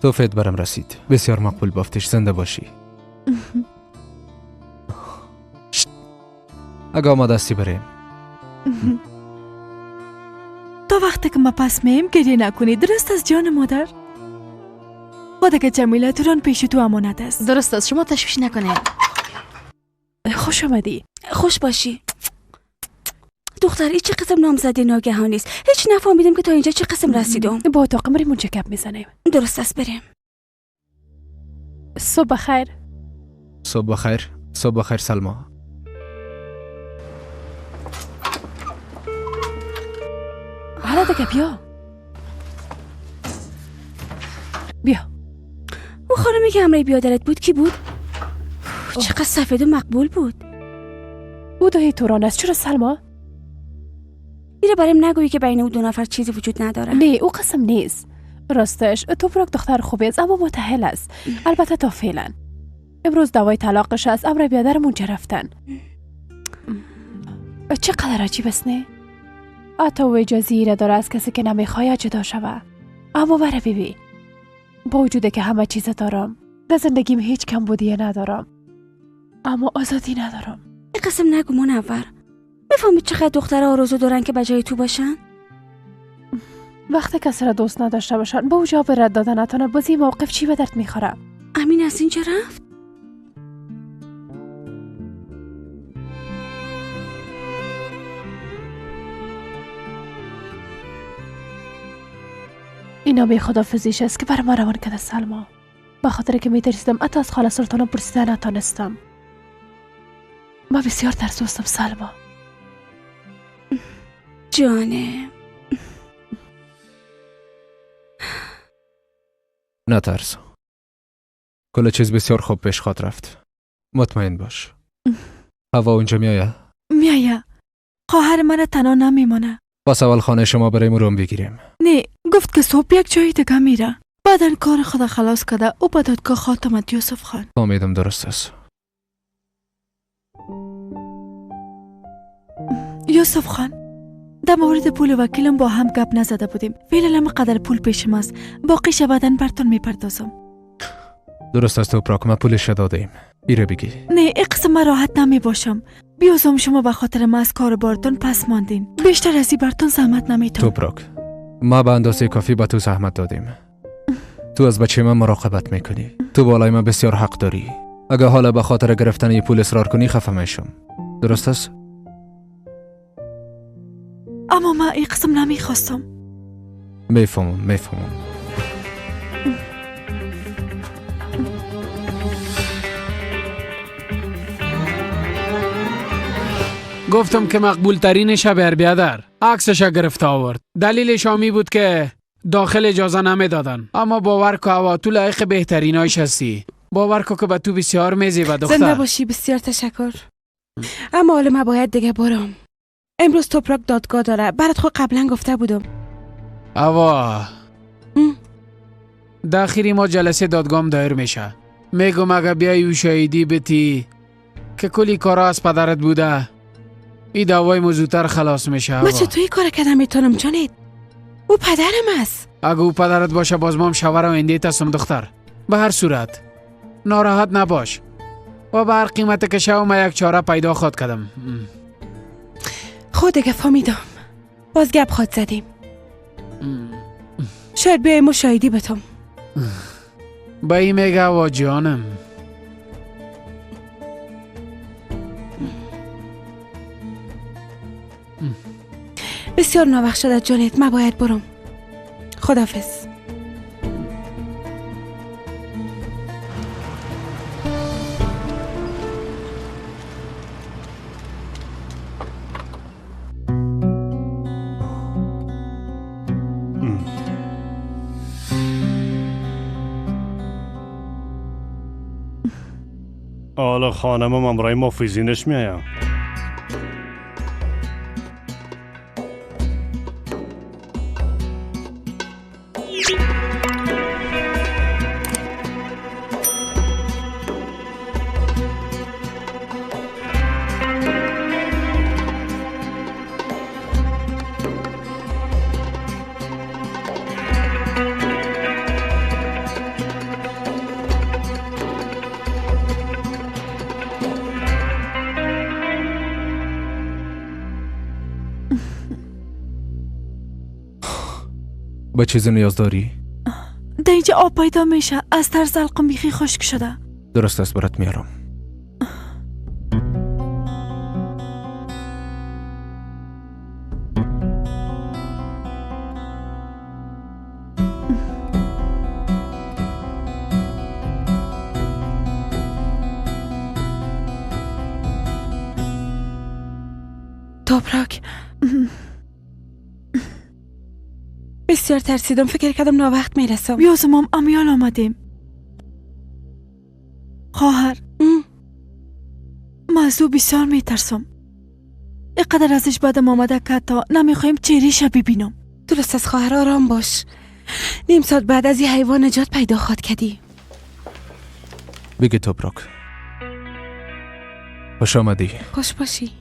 توفیت برم رسید. بسیار مقبول بافتش، زنده باشی. اگه آماده هستی بریم. تا وقتی که ما پس میم گریه نکنی، درست از جان مادر؟ خدا که جمیله توران پیش تو امانت است. درست است، شما تشویش نکنید. خوش آمدی. خوش باشی دختر. این چه قسم نامزدی ناگهانی است؟ هیچ نفهمیدم که تا اینجا چه قسم رسیدم. با اتاق مریم اونجا گپ میزنیم. درست است، بریم. صبح بخیر. صبح بخیر. صبح بخیر سلما. حالا دیگه بیا بیا. او خانمی که همراه بیادرت بود کی بود؟ چقدر سفید و مقبول بود. او دایی توران است. چرا سلما؟ ایره برام نگویی که بین او دو نفر چیزی وجود نداره. نه او قسم نیست. راستش توپراک دختر خوبی است اما متحل است. البته تا فعلا. امروز دوای طلاقش است. امر بیادرم اونجا رفتن. چقدر عجیب است نه؟ حتی او اجازه ایره داره از کسی که نمیخواید جدا شوه. اما بره بیبی، با وجود که همه چیز دارم در زندگیم هیچ کم بودیه ندارم، اما آزادی ندارم. این قسم نگو منور. میفهمی چقدر دختر آرزو دارن که بجای تو باشن؟ وقتی کسی را دوست نداشته باشن با جواب رد دادن نتونه، بازی موقف چی به درد میخوره؟ امین از اینجا رفت؟ اینا به خدافزیش است که بر ما روان کرده سلما. به خاطر که میترسیدم حتی از خاله سلطانه پرسیده نتانستم. ما بسیار ترسوستم سلما. جانه نترس، کل چیز بسیار خوب پیش خواد رفت. مطمئن باش. هوا اونجا میایه؟ میایه. خواهر من تنها نمیمانه. پس اول خانه شما برای روم بگیریم. نه، گفت که صبح یک جایی دیگه میره. بعدن کار خود خلاص کرده او به دادگاه خاتمت یوسف خان. امیدم درست است. یوسف خان، در مورد پول وکیلم با هم گپ نزده بودیم. فعلا قدر پول پیشم است، باقیش بعداً براتون میپردازم. درست است توپراک، ما پولش دادیم. ایره بگی. نه، این قسم من راحت نمی باشم. بیازم شما به خاطر ما از کار بارتون پس ماندین. بیشتر از این براتون زحمت نمیتم. توپراک، ما به اندازه کافی به تو زحمت دادیم. تو از بچه من مراقبت میکنی. تو بالای من بسیار حق داری. اگه حالا به خاطر گرفتن این پول اصرار کنی خفه میشم. درست است؟ اما من این قسم نمیخواستم. میفهمم میفهمم. گفتم که مقبول ترینش بر بیادر. عکسش گرفته آورد. دلیلش همی بود که داخل اجازه نمیدادن. اما باور کو هوا تو لایق بهترینایش هستی. باور کو که به تو بسیار میزیبه دختر. زنده باشی، بسیار تشکر. اما حالا من باید دیگه برم. امروز توپراک دادگاه داره. برات خود قبلا گفته بودم. اوا داخلی ما جلسه دادگاه دایر میشه. میگم اگه بیای و شاهدی بتی که کلی کارا از پدرت بوده، این دعوای ما زودتر خلاص میشه. ما چطوری کار کردم میتونم جانت؟ او پدرم است. اگه او پدرت باشه باز مام شوهر و آینده هستم دختر. به هر صورت ناراحت نباش و به هر قیمت که شو ما یک چاره پیدا خواد کردم. خود دیگه فهمیدم. باز گپ خواد زدیم. شاید بیای مشاهدی بتم. به این میگه وا جانم. بسیار ناوقت شده جانت، من باید برم. خداحافظ. حالا خانمم امرای مافیزینش میایم. به چیزی نیاز داری؟ در اینجا آب پیدا میشه. از ترس حلقم بیخی خشک شده. درست است، برات میارم. توپراک، بسیار ترسیدم، فکر کردم ناوقت میرسم. بیازمام امیال آمدیم. خواهر، من از او بسیار میترسم. اینقدر ازش بدم آمده که تا نمیخوایم چهره‌اش ببینم. درست از خواهر، آرام باش. نیم ساعت بعد از این حیوان نجات پیدا خواد کردی. بگی توپراک، خوش آمدی. خوش باشی.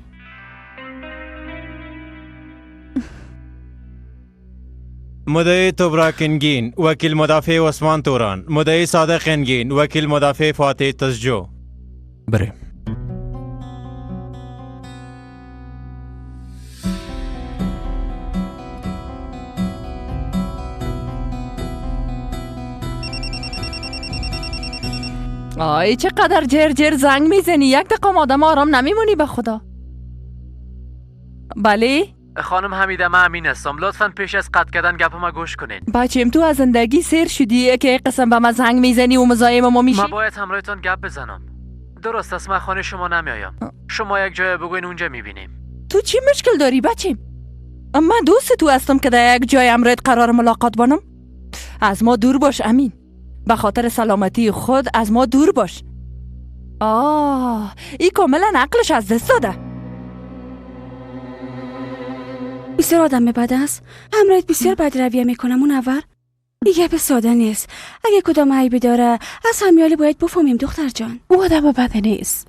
مدعی توبراک انگین، وکیل مدافع عثمان توران. مدعی صادق انگین، وکیل مدافع فاتح تسجو. بریم. آی چقدر جر جر زنگ میزنی، یک دقیقه آدم آرام نمیمونی به خدا. بله خانم حمیده، من امین هستم. لطفاً پیش از قطع کردن گپ ما گوش کنین. بچیم تو از زندگی سیر شدی که قسم به من زنگ میزنی و مزاحم ما میشی؟ من باید همراهتان گپ بزنم. درست است، من خانه شما نمیایم. شما یک جای بگوین اونجا میبینیم. تو چی مشکل داری بچیم؟ من دوست تو هستم که در یک جای امرت قرار ملاقات بانم. از ما دور باش امین، به خاطر سلامتی خود از ما دور باش. آه ای کاملا عقلش از دست داده. بسیار آدم بد است. همراهت بسیار بد رویه میکنم اونور. این گپ ساده نیست. اگه کدام عیبی داره از همیالی باید بفهمیم دختر جان. او آدم بد نیست.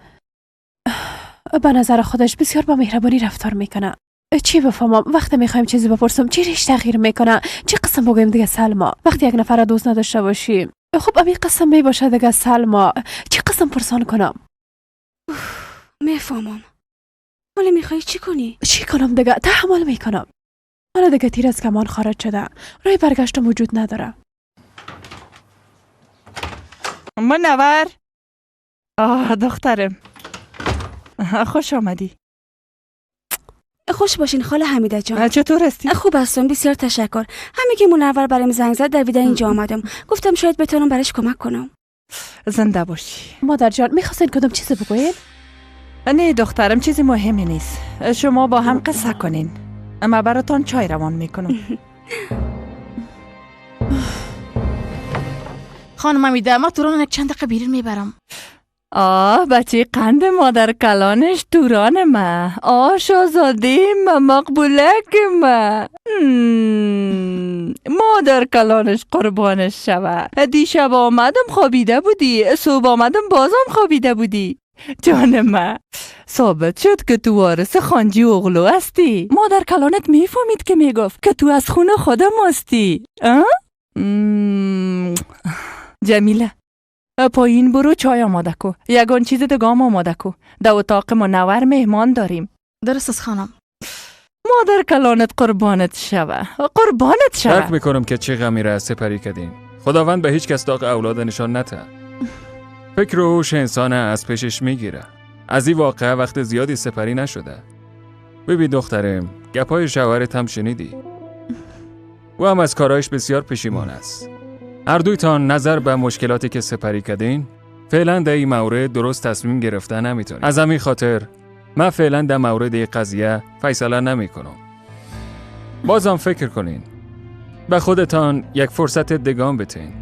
به نظر خودش بسیار با مهربانی رفتار میکنه. چی بفهمم وقتی میخوایم چیزی بپرسم چی ریش تغییر میکنه؟ چی قسم بگویم دیگه سلما؟ وقتی یک نفر دوست نداشته باشی خب امی قسم میباشه دیگه سلما. چی قسم پرسان کنم؟ میفهمم. حالا میخوای چی کنی؟ چی کنم دیگه؟ تحمل میکنم. حالا دیگه تیر از کمان خارج شده، راه برگشتم وجود نداره. منور، آه دخترم، خوش آمدی. خوش باشین خاله حمیده جان. چطور هستی؟ خوب هستم، بسیار تشکر. همین که منور برایم زنگ زد دویدن اینجا آمدم. گفتم شاید بتونم براش کمک کنم. زنده باشی. مادر جان میخواستین کدام چیز بگوین؟ نه دخترم، چیزی مهمی نیست. شما با هم قصه کنین، اما براتان چای روان میکنم. خانم امیده، ما توران یک چند دقیقه بیرون میبرم. آه بچه قند مادر کلانش توران ما. آه شازاده ما، مقبولک ما، مادر کلانش قربانش شوه. دیشب آمدم خوابیده بودی، صبح آمدم بازم خوابیده بودی. جان ما، ثابت شد که تو وارث خانجی اغلو هستی. مادر کلانت میفهمید که میگفت که تو از خونه خودم هستی. جمیله پایین برو چای آماده کو، یگان چیز دگام آماده کو. در اتاق منور مهمان داریم. درست است خانم. مادر کلانت قربانت شوه، قربانت شوه. درک میکنم که چه غمی را سپری کردین. خداوند به هیچ کس داغ اولاد نشان نته. فکر و هوش انسان از پیشش میگیره. از این واقعه وقت زیادی سپری نشده. ببین دخترم، گپای شوهرت هم شنیدی. او هم از کارایش بسیار پشیمان است. هر دویتان نظر به مشکلاتی که سپری کردین، فعلا در این مورد درست تصمیم گرفته نمیتونید. از همین خاطر من فعلا در مورد این قضیه فیصله نمی کنم. بازم فکر کنین. به خودتان یک فرصت دگام بتین.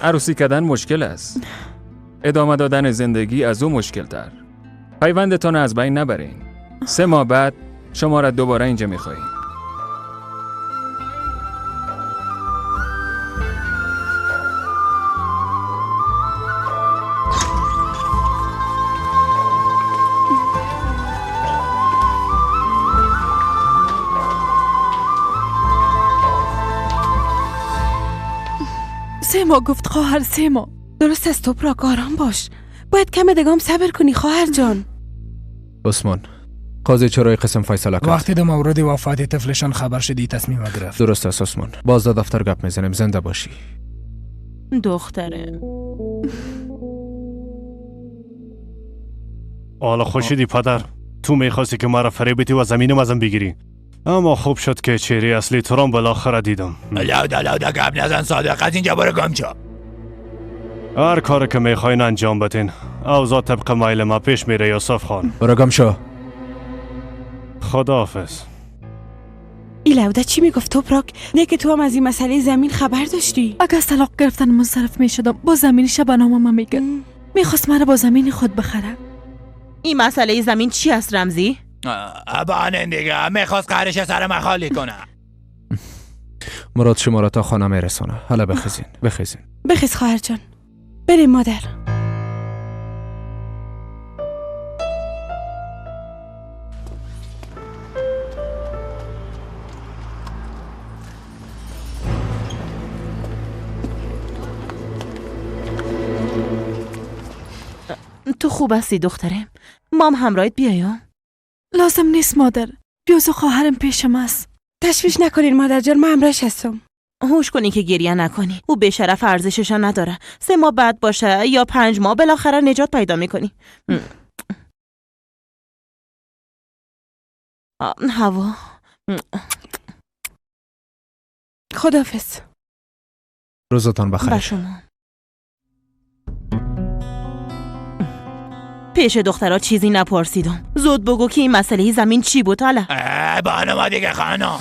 عروسی کردن مشکل است. ادامه دادن زندگی از او مشکل تر. پیوندتان از بین نبرین. 3 ماه بعد شما را دوباره اینجا میخواییم. سه ماه گفت خواهر، 3 ماه. درست است توپراک، آرام باش. باید کم دگام صبر کنی خواهر جان. عثمان، قاضی چرا قسم فیصله کرد؟ وقتی در مورد وفات طفلشان خبر شدی تصمیم گرفت. درست است عثمان، باز در دفتر گپ میزنیم. زنده باشی دختره. حالا خوشیدی پدر، تو میخواستی که مرا فریب بدی و زمینم ازم بگیری، اما خوب شد که چهره اصلی تو را بالاخره دیدم. لاودا لاودا گپ نزن صادق، از اینجا برو گم شو. هر کاری که میخواین انجام بدین، اوضاع طبق میل ما پیش میره یوسف خان. برو گم شو. خداحافظ. ایلوده چی میگفت توپراک؟ نه که تو هم از این مسئله زمین خبر داشتی؟ اگه از طلاق گرفتن منصرف میشدم با زمینش به نام ما میگرد. میخواست مرا با زمین خود بخره. این مسئله زمین چی است رمزی؟ بانن دیگه، میخواست قرش سر من خالی کنه. مراد شما را تا خانه میرسانه. حالا بخیزین، بخیزین. بخیز خواهر جان، بریم مادر. تو خوب هستی دختره؟ مام همراهت بیایم؟ لازم نیست مادر، بیوز و خواهرم پیشم است. تشویش نکنین مادر جان، من همراهش هستم. هوش کنی که گریه نکنی، او به شرف ارزشش نداره. 3 ماه بعد باشه یا 5 ماه بالاخره نجات پیدا میکنی. هوا. خداحافظ. روزتان بخیر. با شما. پیش دخترها چیزی نپرسیدم. زود بگو که این مسئله زمین چی بود حالا؟ بانو دیگه خانم.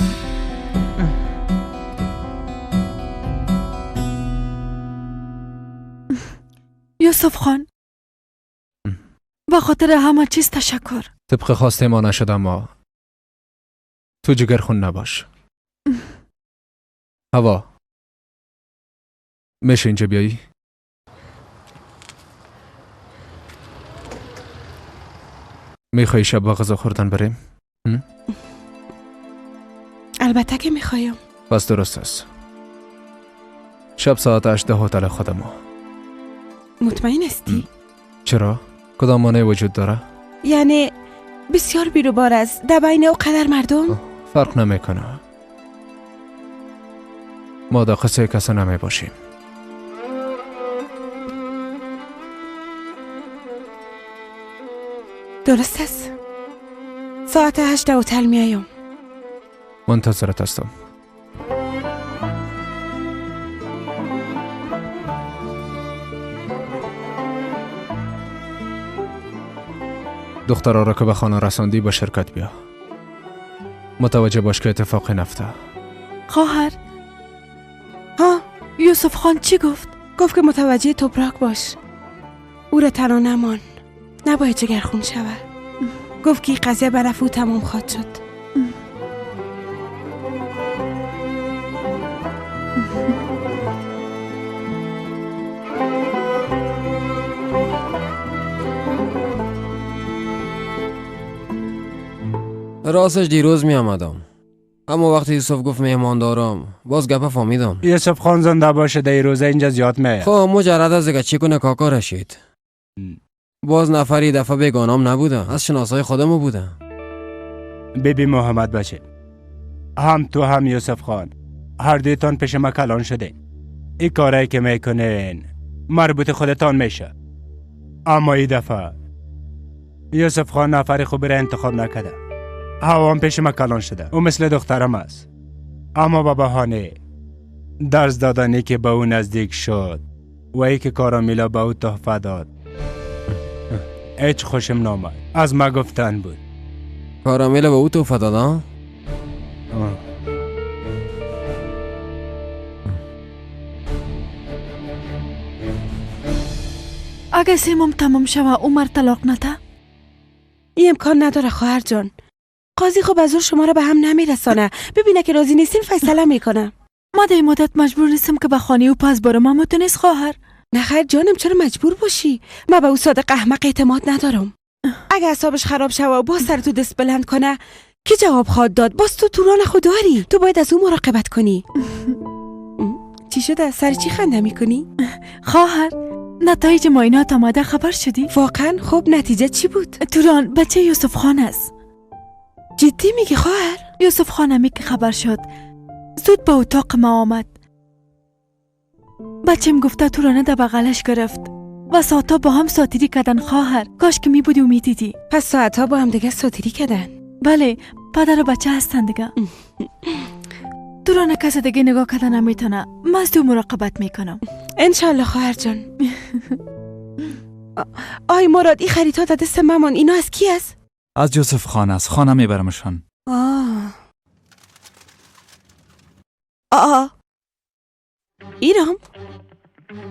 یوسف خان، به خاطر همه چیز تشکر. طبق خواسته ما نشد، اما تو جگر خون نباش. هوا، میشه اینجا بیایی؟ میخوایی شب با غذا خوردن بریم؟ البته که میخوایم. بس درست است. شب ساعت 8 هتل خودم. مطمئن هستی؟ چرا؟ کدام مانع وجود داره؟ یعنی بسیار بیروبار است در بین او قدر مردم؟ فرق نمیکنه. ما در قصه کسی نمی باشیم. درست است. ساعت 8 هتل میایم. منتظرت هستم. دخترها را که به خانه رساندی به شرکت بیا. متوجه باش که اتفاقی نفته. خواهر. ها، یوسف خان چی گفت؟ گفت که متوجه توپراک باش، او را تنها نمان، نباید جگرخون شود. گفت که قضیه به نفع او تمام خواهد شد. راستش دیروز می آمدم، اما وقتی یوسف گفت مهمان دارم باز گپ فهمیدم. یوسف خان زنده باشه، دیروز اینجا زیاد میاد. خب مجرد از دیگه چی کنه کاکا رشید؟ باز نفری دفعه بیگانم نبوده، از شناسای خودمو بوده. بیبی محمد بچه، هم تو هم یوسف خان هر دویتان پیش ما کلان شده. این کارایی که میکنین مربوط خودتان میشه. اما این دفعه یوسف خان نفر خوبی را انتخاب نکرده. هوام پیش ما کلان شده، او مثل دخترم است. اما با بهانه درس دادنی که به او نزدیک شد و ای که کارامیلا به او تحفه داد، هیچ خوشم نامد. از ما گفتن بود. کارامیلا به او تحفه داد؟ اگه سیمم تمام شوه عمر طلاق نده؟ این امکان نداره خواهر جان. قاضی خب از شما را به هم نمیرسانه. ببینه که راضی نیستین فیصله میکنه. ما در این مدت مجبور نیستم که به خانه او پس برم. اما تو نیست خواهر. نه خیر جانم، چرا مجبور باشی؟ ما به او صادق احمق اعتماد ندارم. اگه اعصابش خراب شوه و باز سر تو دست بلند کنه، کی جواب خواد داد؟ باز تو توران خود داری، تو باید از او مراقبت کنی. چی شده؟ سر چی خنده میکنی؟ خواهر، نتایج معاینات آمده، خبر شدی؟ واقعا؟ خب نتیجه چی بود؟ توران بچه یوسف خان است. جدی میگی خواهر؟ یوسف خان همی که خبر شد زود به اتاق ما آمد. بچم گفته تورانه در بغلش گرفت و ساعتها با هم ساتیری کردن. خواهر کاش که می بودی و می دیدی. پس ساعتها با هم دیگه ساتیری کردن؟ بله، پدر و بچه هستن دیگه. تورانه کس دیگه نگاه کردن نمیتونه. من از تو مراقبت میکنم انشالله خواهر جان. آی مراد، این خریدها در دست مامان، اینا از کی است؟ از یوسف خان است، خانه میبرمشان. آه ایرام؟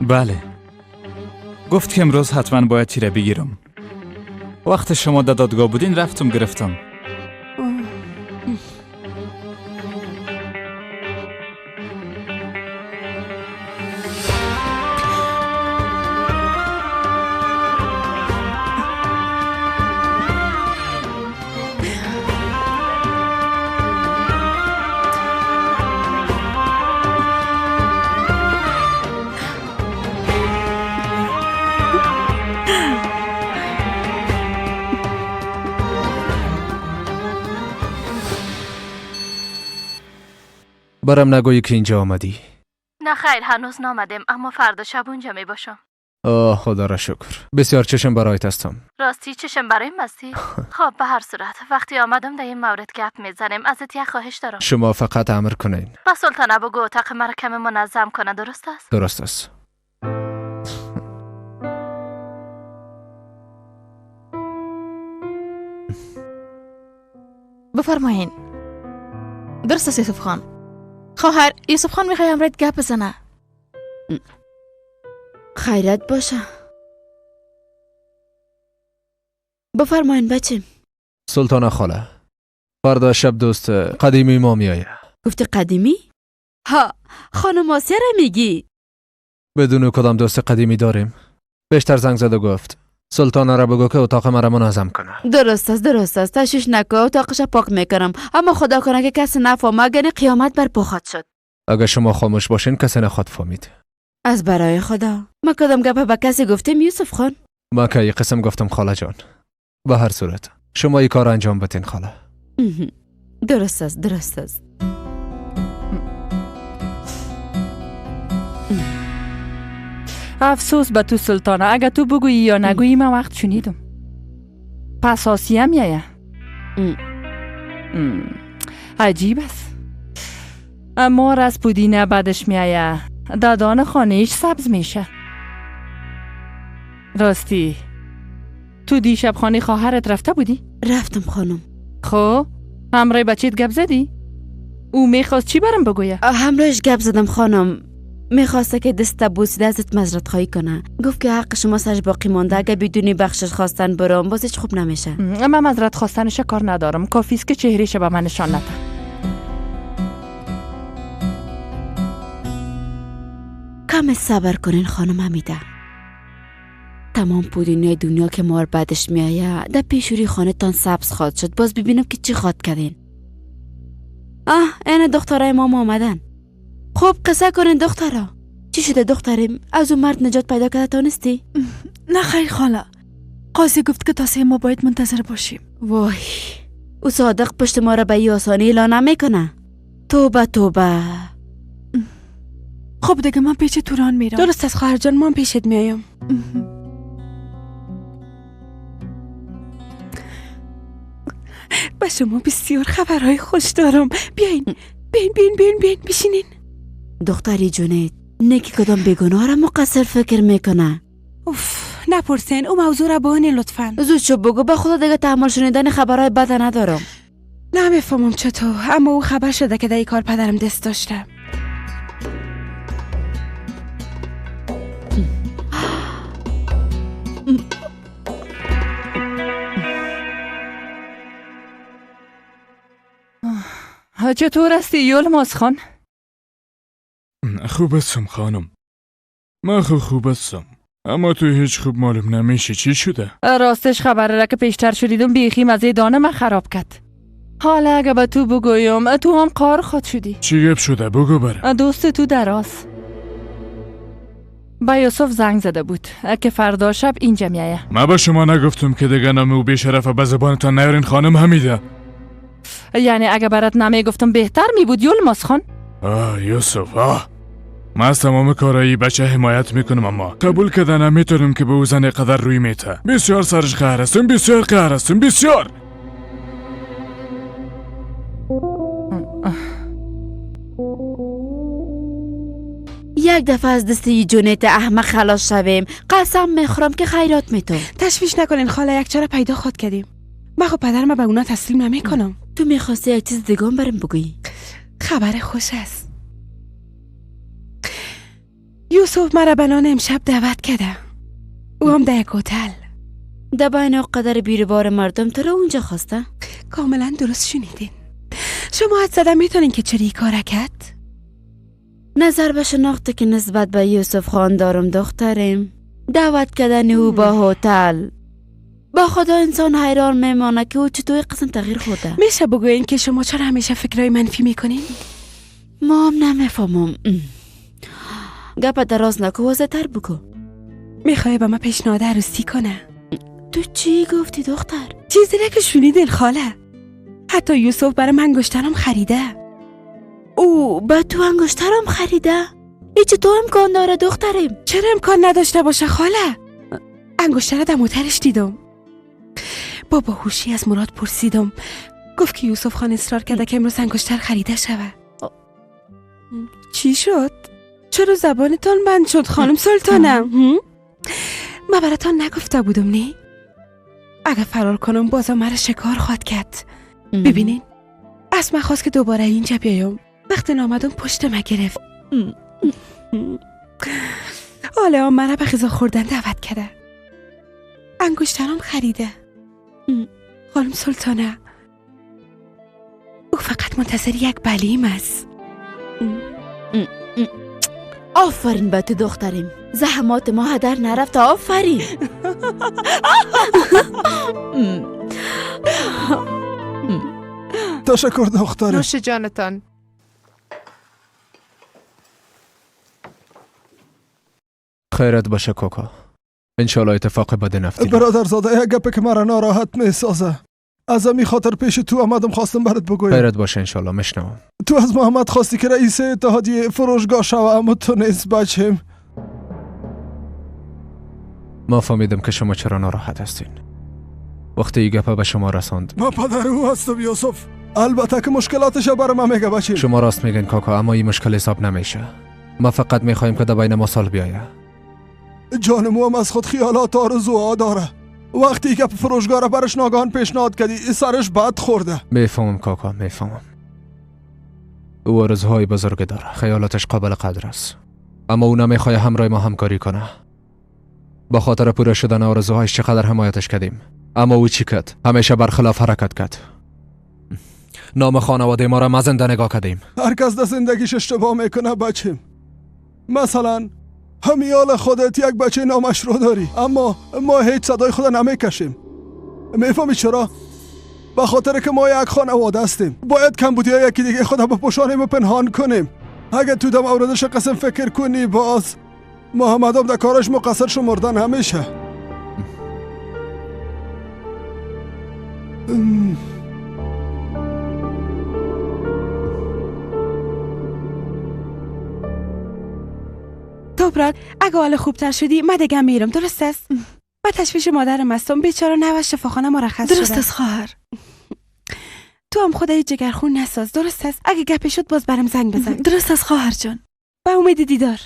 بله، گفت که امروز حتما باید تیره بگیرم. وقت شما در دادگاه بودین رفتم گرفتم. برم نگویی که اینجا آمدی. نه خیر، هنوز نامدیم، اما فردا شب اونجا می باشم. آه خدا را شکر، بسیار چشم برایت هستم. راستی چشم برایم هستی؟ خب به هر صورت وقتی آمدم در این مورد گپ میزنیم. ازت یک خواهش دارم. شما فقط امر کنین. با سلطانه بگو اتاق مرا کم منظم کنه، درست است؟ درست است. بفرمایین. درست است یوسف خان. خواهر یوسف خان میخوای امرت گپ بزنه. خیرت باشه. بفرمایین بچه. سلطانه خاله، فردا شب دوست قدیمی ما میایه. گفتی قدیمی؟ ها، خانم آسیه را میگی؟ بدون کدام دوست قدیمی داریم؟ بیشتر زنگ زد و گفت سلطانه را بگو که اتاق مرا منظم کنه. درست است، درست است. تشویش نکن، اتاقش پاک میکنم. اما خدا کنه که کسی نفهمه، اگر قیامت بر پا خواهد شد. اگر شما خاموش باشین کسی نخواد فهمید. از برای خدا ما کدام گپ به کسی گفتیم یوسف خان؟ ما که قسم گفتم خاله جان. به هر صورت شما این کار انجام بدین خاله. درست است، درست است. افسوس به تو سلطانه، اگه تو بگویی یا نگویی من وقت شنیدم. پس آسیه میایه. عجیب است. مار از پودینه بعدش میایه، دادان خانهش سبز میشه. راستی تو دیشب خانه خواهرت رفته بودی؟ رفتم خانم. خب همراه بچه‌ت گپ زدی؟ او میخواست چی برم بگویه؟ همراهش گپ زدم خانم. میخواسته که دست بوسیده ازت معذرت خواهی کنه. گفت که حق شما سرش باقی مانده، اگه بدونی بخشش خواستن برام باز هیچ خوب نمیشه. من معذرت خواستنش کار ندارم، کافی است که چهرهش به من نشان نده. کم صبر کنین خانم حمیده. تمام پودینای دنیا که مار بعدش میآید در پیشوری خانه تان سبز خواد شد. باز ببینم که چی خواد کردین. آه این دخترای ما آمدن. خوب قصه کنین دخترا. چی شده دختریم؟ از اون مرد نجات پیدا کرده تانستی؟ نه خیر خاله، قاضی گفت که تا 3 ماه باید منتظر باشیم. وای، او صادق پشت ما را به این آسانی اعلان نمیکنه. توبه توبه. خب دیگه من پیش توران میرم. درست از خواهر جان، من پیشت میایم. با شما بسیار خبرهای خوش دارم. بیاین بیاین بیاین بیاین بیاین بشینین. دختری جونید نیکی کدام بیگناه را مقصر فکر میکنه. اوف نپرسین، او موضوع را بانه لطفا. زود شو بگو، به خدا دیگه تحمل شنیدن خبرهای بد ندارم. نمیفهمم چطور، اما او خبر شده که در این کار پدرم دست داشته. چطور هستی یلماز خان؟ خوب هستم خانم. من خوب هستم، اما تو هیچ خوب معلوم نمیشه چی شده؟ راستش خبر را که پیشتر شدیدم بیخی مزه دانه من خراب کرد. حالا اگه به تو بگویم تو هم قار خود شدی. چی گپ شده؟ بگو برم. دوست تو دراز با یوسف زنگ زده بود که فردا شب اینجا میایه. من به شما نگفتم که دیگه نام او بی‌شرف به زبانتان نیارین خانم حمیده؟ یعنی اگه برات نمیگفتم بهتر می بود یلماز خان. آه یوسف، آه من از تمام کارایی بچه حمایت میکنم، اما قبول کردن نمیتونم که به او زن قدر روی میته. بسیار سرش قهر هستم، بسیار قهر هستم، بسیار. یک دفعه از دست جونیت احمق خلاص شویم، قسم میخورم که خیرات میتون. تشویش نکنین خاله، یک چاره پیدا خود کردیم. من خب پدرم به اونا تسلیم نمیکنم. تو میخواستی یک چیز دیگه برم بگویی؟ خبر خوش است. یوسف مرا به نان امشب دعوت کرده. او هم در یک هتل. در بین قدر بیروبار مردم تو را اونجا خواسته؟ کاملا درست شنیدین. شما حد زده میتونین که چرا کار کرد؟ نظر به شناختی که نسبت به یوسف خان دارم دختریم، دعوت کردن او به هتل، با خدا انسان حیران میمانه که او چطور قسم تغییر خورده. میشه بگوین که شما چرا همیشه فکرای منفی میکنین؟ ما هم نمیفهمم. گپ دراز نکو، واضح تر بگو. میخوای با ما پیشنهاد عروسی کنه؟ تو چی گفتی دختر؟ چیزی نه که شنیدین خاله. حتی یوسف برای من انگشترم خریده. او به تو انگشترم خریده؟ ای چطور امکان داره دختریم؟ چرا امکان نداشته باشه خاله؟ انگشتر دموترش دیدم. با باهوشی از مراد پرسیدم، گفت که یوسف خان اصرار کرده که امروز انگشتر خریده شوه. چی شد؟ چرا زبانتان بند شد خانم سلطانم؟ من براتان نگفته بودم نی؟ اگه فرار کنم بازم مرا شکار خواد کرد. ببینین، از من خواست که دوباره اینجا بیایم. وقتی نامدم پشت من گرفت. حالا مرا به غذا خوردن دعوت کرده، انگشترم خریده. خانم سلطانه، او فقط منتظر یک بلیم است. آفرین به تو دختریم، زحمات ما هدر نرفت. آفرین. تشکر دخترم. نوش جانتان. خیرت باشه کوکا، انشالله اتفاق بد نفتی. برادرزاده، یک گپی که مرا ناراحت میسازه، از همی خاطر پیش تو آمدم، خواستم برات بگویم. خیرت باشه انشالله، میشنوم. تو از محمد خواستی که رئیس اتحادیه فروشگاه شوه، اما تو نیست بچم. ما فهمیدم که شما چرا ناراحت هستین. وقتی این گپه به شما رساند. ما پدر او هستم یوسف، البته که مشکلاتش برای من میگه بچه. شما راست میگین کاکا، اما این مشکل حساب نمیشه. ما فقط میخوایم که در بین ما صلح بیایه. جان مو هم از خود خیالات آرزوها داره. وقتی که فروشگاه را برش ناگهان پیشنهاد کردی سرش بد خورده. میفهمم کاکا، میفهمم. او آرزوهای بزرگ داره، خیالاتش قابل قدر است، اما او نمیخواه همراه ما همکاری کنه. با خاطر پوره شدن آرزوهایش چقدر حمایتش کردیم، اما او چی کرد؟ همیشه برخلاف حرکت کرد. نام خانواده ما را ما زنده نگاه کردیم. هر کس در زندگیش اشتباه میکنه بچیم. مثلا همیال خودت یک بچه نامشروع داری، اما ما هیچ صدای خود نمیکشیم. میفهمی چرا؟ به خاطر که ما یک خانواده هستیم، باید کمبودی های یکی دیگه خود بپوشانیم و پنهان کنیم. اگه تو در موردش قسم فکر کنی، باز محمد هم در کارش مقصر شمردن همیشه. توپراک اگه حال خوبتر شدی من دیگه میرم، درست است؟ با تشویش مادرم هستم، بیچاره نوش شفاخانه مرخص شده. درست است خواهر. تو هم خدای جگرخون نساز، درست است؟ اگه گپی شد باز برم زنگ بزن. درست است خواهر جان. با امید دیدار.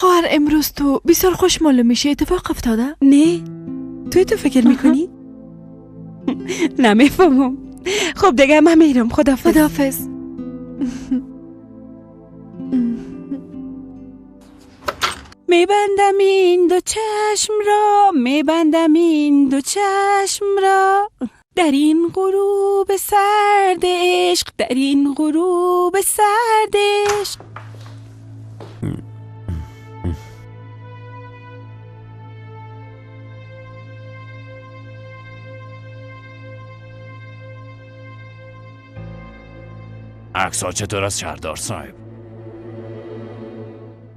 خواهر امروز تو بسیار خوش معلوم میشی، اتفاق افتاده؟ نه توی تو فکر میکنی؟ نمیفهمم. خب دیگه من میرم، خداحافظ. خداحافظ. میبندم این دو چشم را، میبندم این دو چشم را، در این غروب سرد عشق، در این غروب سرد عشق. عکس‌ها چطور از شهردار صاحب؟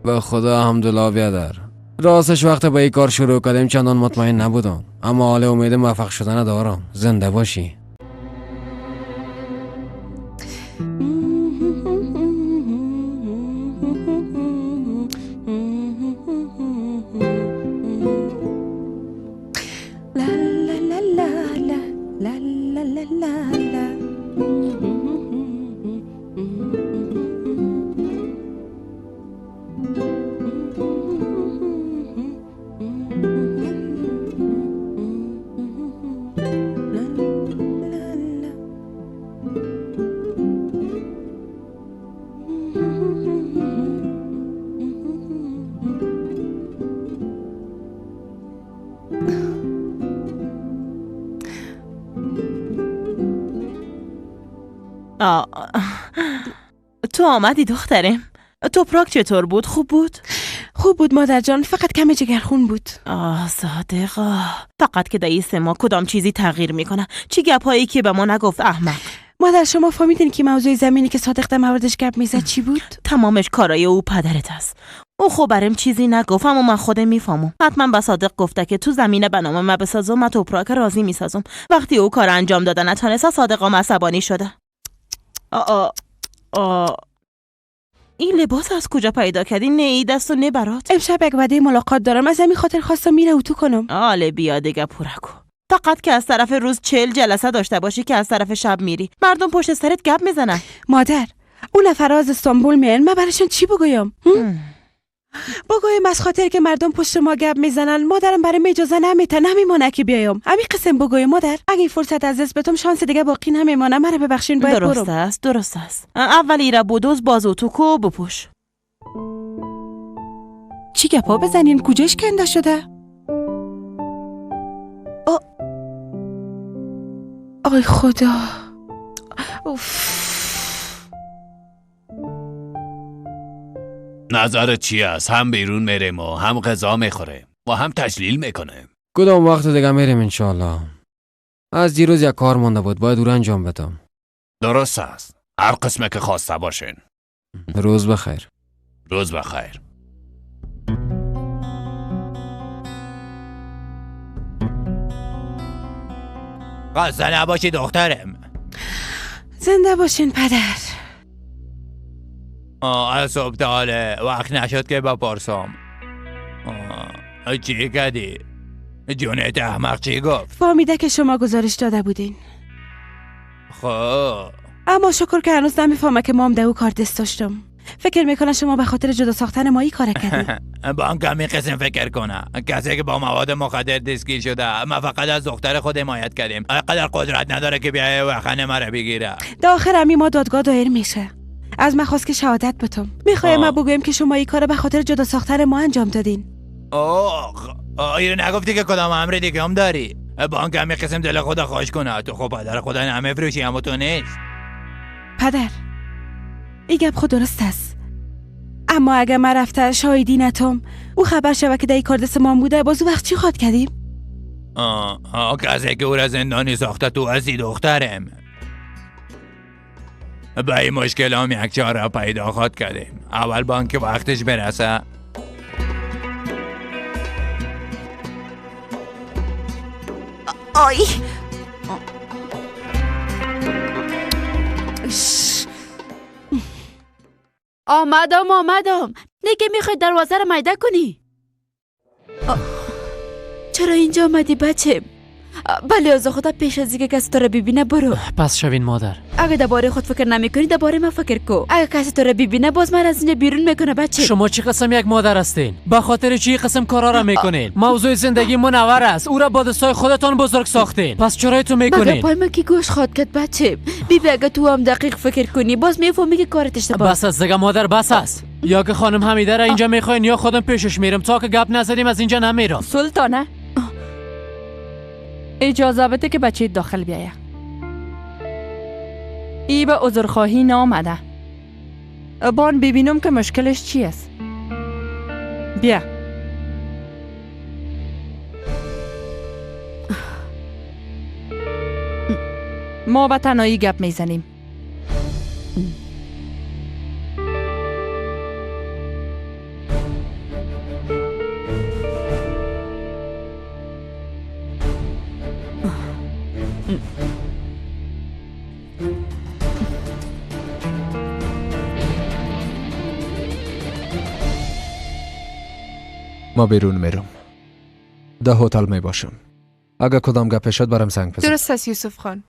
به خدا الحمدلله بیادر. راستش وقت با این کار شروع کردیم چندان مطمئن نبودم، اما حال امید موفق شدن دارم. زنده باشی. لا لا لا لا لا لا لا لا. تو آمدی دخترم. توپراک چطور بود؟ خوب بود؟ خوب بود مادر جان، فقط کم جگرخون بود. آه صادقا، فقط که دایی ما کدام چیزی تغییر میکنه؟ چی گپایی که به ما نگفت احمق. مادر شما فهمیدین که موضوع زمینی که صادق در موردش گپ میزد چی بود؟ تمامش کارای او پدرت است. او خب برم چیزی نگفت، اما من خودم میفهمم. حتما به صادق گفته که تو زمینه بنام ما بسازم، من توپراک راضی میسازم. وقتی او کار انجام داده نتونست، صادق عصبانی شده. این لباس از کجا پیدا کردی؟ نه ای دست و نه برات. امشب یک وعده ملاقات دارم، از همین خاطر خواستم میره اتو کنم. آله بیا دیگه پورکو. فقط که از طرف روز 40 جلسه داشته باشی که از طرف شب میری. مردم پشت سرت گپ میزنن. مادر اون نفر از استانبول میان، من براشون چی بگویم؟ بگویم از خاطر که مردم پشت ما گپ میزنن مادرم برام اجازه نمیده، نمیمونه که بیایم. همین قسم بگویم مادر، اگه این فرصت از دست بدم شانس دیگه باقی نمیمونه. مرا ببخشین باید برم. درست است، درست است. اول ایرا بودوز بازو تو کو بپوش. چی گپا بزنین؟ کجاش کنده شده؟ آی خدا. اوف. نظر چی است؟ هم بیرون میریم و هم غذا میخوریم و هم تجلیل میکنیم. کدام وقت دیگه میریم انشالله. از دیروز یک کار مونده بود، باید او را انجام بدم. درست است، هر قسمه که خواسته باشین. روز بخیر. روز بخیر. خسته نباشی دخترم. زنده باشین پدر. از صبح تا حاله وقت نشد که بپرسم. چی کردی؟ جونت احمق چی گفت؟ فهمیده که شما گزارش داده بودین. خب اما شکر که هنوز نمیفهمه که مام ده او کار دست داشتم. فکر میکنه شما به خاطر جدا ساختن ما این کار کردین. بانک هم این قسم فکر کنه. کسی که با مواد مخدر دستگیر شده، ما فقط از دختر خود حمایت کردیم. قدر قدرت نداره که بیایه و خانه مرا بگیره. در آخر همی ما دادگاه دایر میشه. از من خواست که شهادت بتم. میخوایم ما بگویم که شما این کار به خاطر جدا ساختن ما انجام دادین. اوه، اینو نگفتی که کدام امر دیگه هم داری؟ بانک هم قسم دل خدا خوش کنه. تو خب پدر خدا همه فروشی اما تو نیست. پدر این گپ خود درست است، اما اگر من رفته شاهدی نتم او خبر شوه که در این کار دست ما بوده، باز او وقت چی خواد کردیم؟ کسی که او را زندانی ساخته تو هستی دخترم. به این مشکل هم یک چاره پیدا خواد کردیم. اول بانک وقتش برسه. آی آمدم. نه که میخوای دروازه رو میده کنی. چرا اینجا آمدی بچه؟ بله از خدا پیش از اینکه کسی تو رو ببینه برو. پس شوین مادر. اگه درباره خود فکر نمیکنی درباره من فکر کو. اگه کسی تو رو ببینه باز من از اینجا بیرون میکنه بچه. شما چه قسم یک مادر هستین؟ به خاطر چی قسم کارا را میکنین؟ موضوع زندگی منور است. او را با دستای خودتان بزرگ ساختین. پس چرا تو میکنین؟ مگه پای من کی گوش خواد کرد بچه؟ بیبی اگه تو هم دقیق فکر کنی باز میفهمی که کارت اشتباه. بس است دیگه مادر، بس است. یا که خانم حمیده را اینجا میخواین یا خودم پیشش میرم. تا که گپ نزدیم از اینجا نمیرم. سلطانه اجازه بده که بچه داخل بیایه. ای به عذرخواهی نامده. بان ببینم که مشکلش چی است. بیا. ما به تنهایی گپ میزنیم. ما بیرون میرم. ده هتل می باشم. اگه کدام گپ شد برام زنگ بزن. درست است یوسف خان.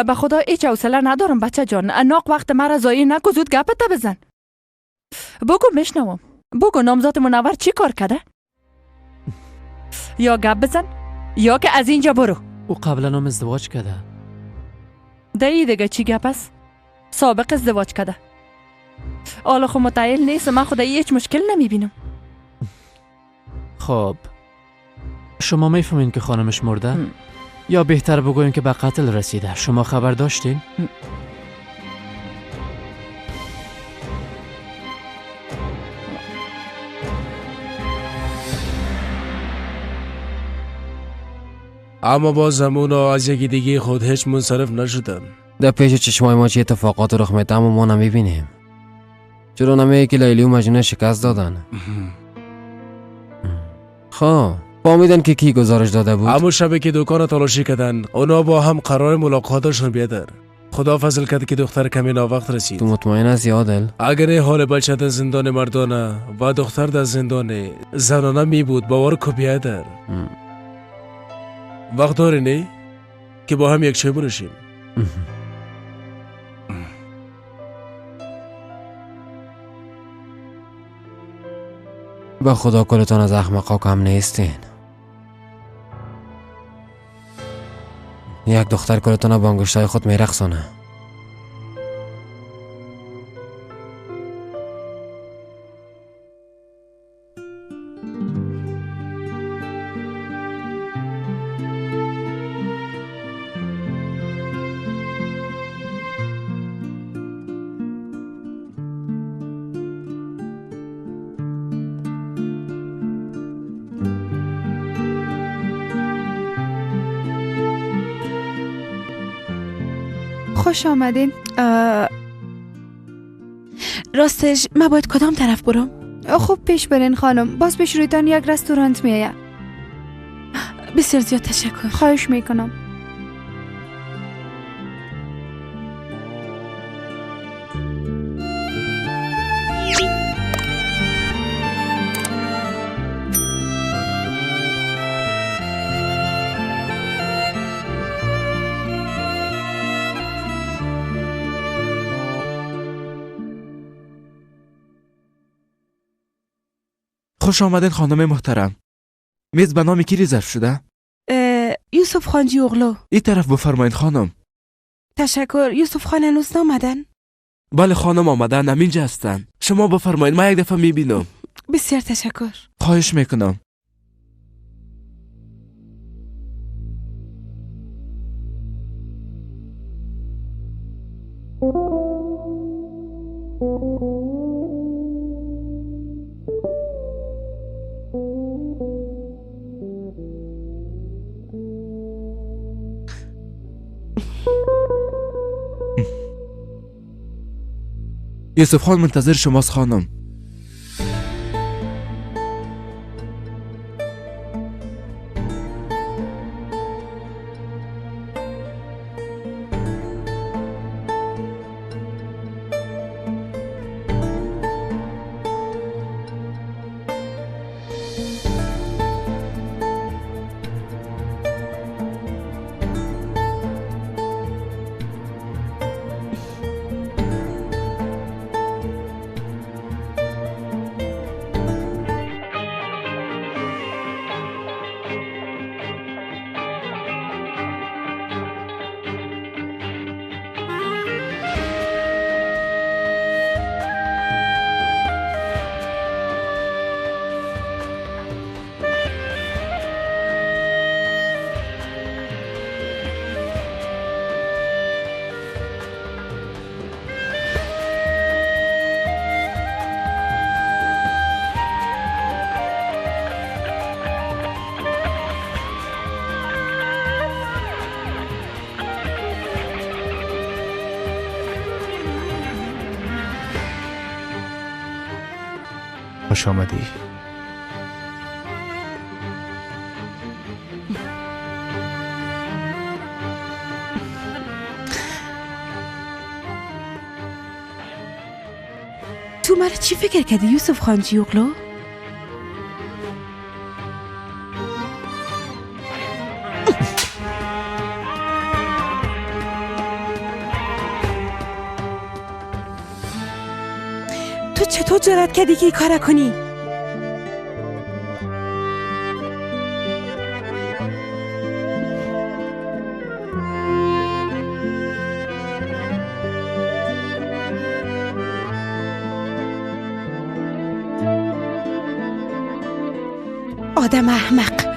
به خدا هیچ حوصله ندارم بچه جان. ناق وقت مرا ضایع نکن، زود گپت بزن. بگو میشنوم. بگو نامزاد منور چی کار کرده؟ یا گپ بزن یا که از اینجا برو. او قبلا هم ازدواج کرده. دی دیگه چی گپ است؟ سابق ازدواج کرده. حالا خو متعیل نیست، من خدا هیچ مشکل نمیبینم. خب شما میفهمین که خانمش مرده؟ یا بهتر بگویم که به قتل رسیده. شما خبر داشتین؟ اما با زمان از یکی دیگه خود هیچ منصرف نشدن. در پیش چشمای ما چه اتفاقات رخ میده اما ما نمیبینیم. چرا نمیگه که لیلی و مجنون شکست دادن؟ خب فهمیدن که کی گزارش داده بود؟ اما شبی که دکان تلاشی کردن اونا با هم قرار ملاقاتشون بیادر. خدا فضل کرد که دختر کمی ناوقت رسید. تو مطمئن هستی عادل؟ اگر حال بچه در زندان مردانه و دختر در زندان زنانه می بود باور کو بیادر. وقت داری نه که با هم یک چای بنوشیم؟ به خدا کلتان از احمقا کم نیستین. یک دختر کلتان با انگشتای خود میرقصانه. خوش آمدین. راستش من باید کدام طرف برم؟ خوب پیش برین خانم، باز پیش رویتان یک رستورانت میآید. بسیار زیاد تشکر. خواهش میکنم. خوش آمدین خانم محترم. میز به نام کی رزرو شده؟ یوسف خانجی اغلو. این طرف بفرمایید خانم. تشکر. یوسف خان هنوز نامدن؟ بله خانم آمدن، همینجا هستن. شما بفرمایید، من یک دفعه میبینم. بسیار تشکر. خواهش میکنم. یوسف خان منتظر شماست خانم. خوش آمدی. تو مرا چی فکر کردی یوسف خانجی اغلو؟ تو چطور جرأت کردی که این کار کنی؟ آدم احمق.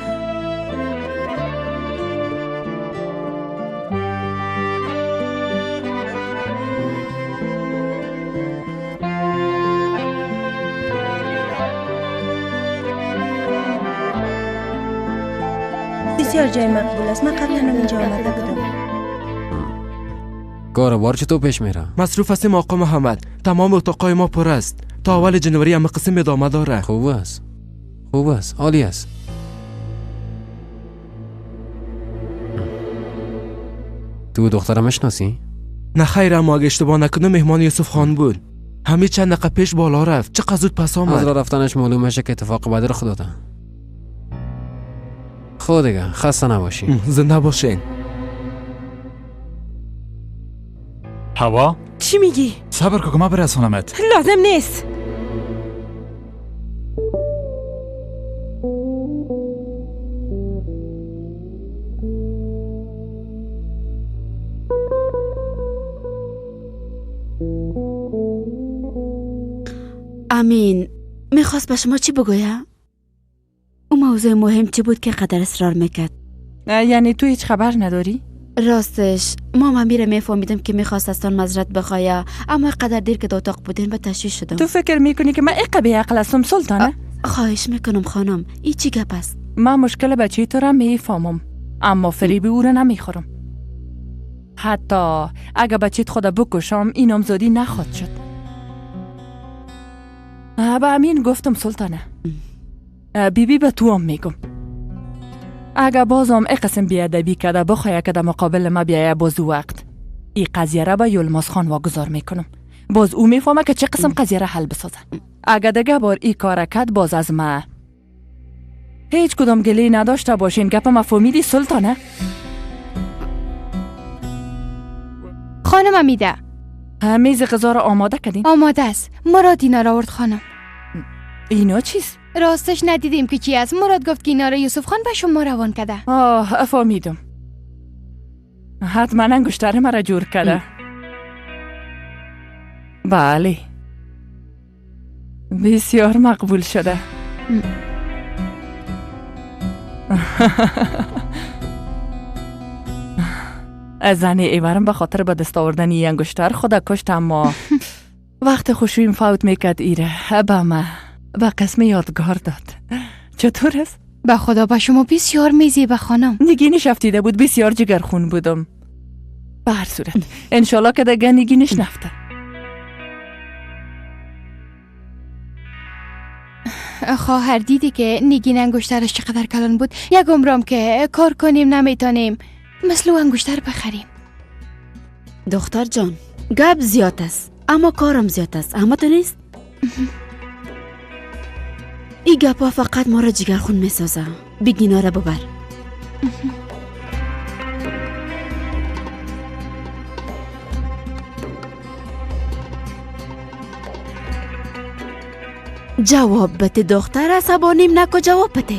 بسیار جای مقبول است. من قبلا هم اینجا آمده بودم. کاروبار چطور پیش میره؟ مصروف هستیم آقا محمد. تمام اتاقای ما پر است. تا اول جنوری هم قسم ادامه داره. خوب است. خوب است. عالی است. تو دخترم میشناسی؟ نه خیر، اما اگه اشتباه نکنم مهمان یوسف خان بود. همه چند دقیقه پیش بالا رفت. چقدر زود پس آمد. از راه رفتنش معلوم میشه که اتفاق بد رخ داده. خب دیگه خسته نباشی. زنده باشین. هوا؟ چی میگی؟ صبر کن که من برسانمت. لازم نیست. امین میخواست به شما چی بگویم؟ او موضوع مهم چی بود که قدر اصرار میکرد؟ یعنی تو هیچ خبر نداری؟ راستش ما میره میفهمیدم که میخواست از تان معذرت بخوایه، اما قدر دیر که در اتاق بودین به تشویش شدم. تو فکر میکنی که من ایقه بی عقل هستم سلطانه؟ خواهش میکنم خانم، ای چی گپ است؟ من مشکل بچه تو را میفهمم، اما فریب او را نمیخورم. حتی اگه بچیت خود بکشم این نامزادی نخواد شد. به امین گفتم سلطانه، بیبی به تو هم میگم اگه بازم ای قسم بیادبی کده بخواه که در مقابل ما بیایه، باز او وقت ای قضیه را به یلماز خان واگذار میکنم. باز او میفهمه که چه قسم قضیه را حل بسازه. اگه دیگه بار ای کار کد باز از ما هیچ کدام گله نداشته باشین. گپ ما فهمیدی سلطانه؟ خانم امیده، میز غذا را آماده کردین؟ آماده است. مراد اینا را آورد خانم. اینا چیست؟ راستش ندیدیم که چی است. مراد گفت که اینا را یوسف خان به شما روان کرده. آه فهمیدم. حتما انگشتر مرا جور کرده. بله بسیار مقبول شده. زن ایورم به خاطر به دست آوردن این انگشتر خدا کشت، اما وقت خوشویم فوت میکرد ایره به ما به قسم یادگار داد. چطور است؟ به خدا به شما بسیار میزیبه خانم. نگینش افتیده بود، بسیار جگرخون بودم. به هر صورت انشالله که دیگه نگینش نفته. خواهر دیدی که نگین انگشترش چقدر کلان بود؟ یک عمرم که کار کنیم نمیتونیم مثل او انگشتر بخریم. دختر جان گپ زیاد است اما کارم زیاد است، اما تو نیست؟ این گپا فقط ما را جگرخون میسازه. بگینا را ببر. جواب بده دختر، عصبانیم نکو، جواب بده.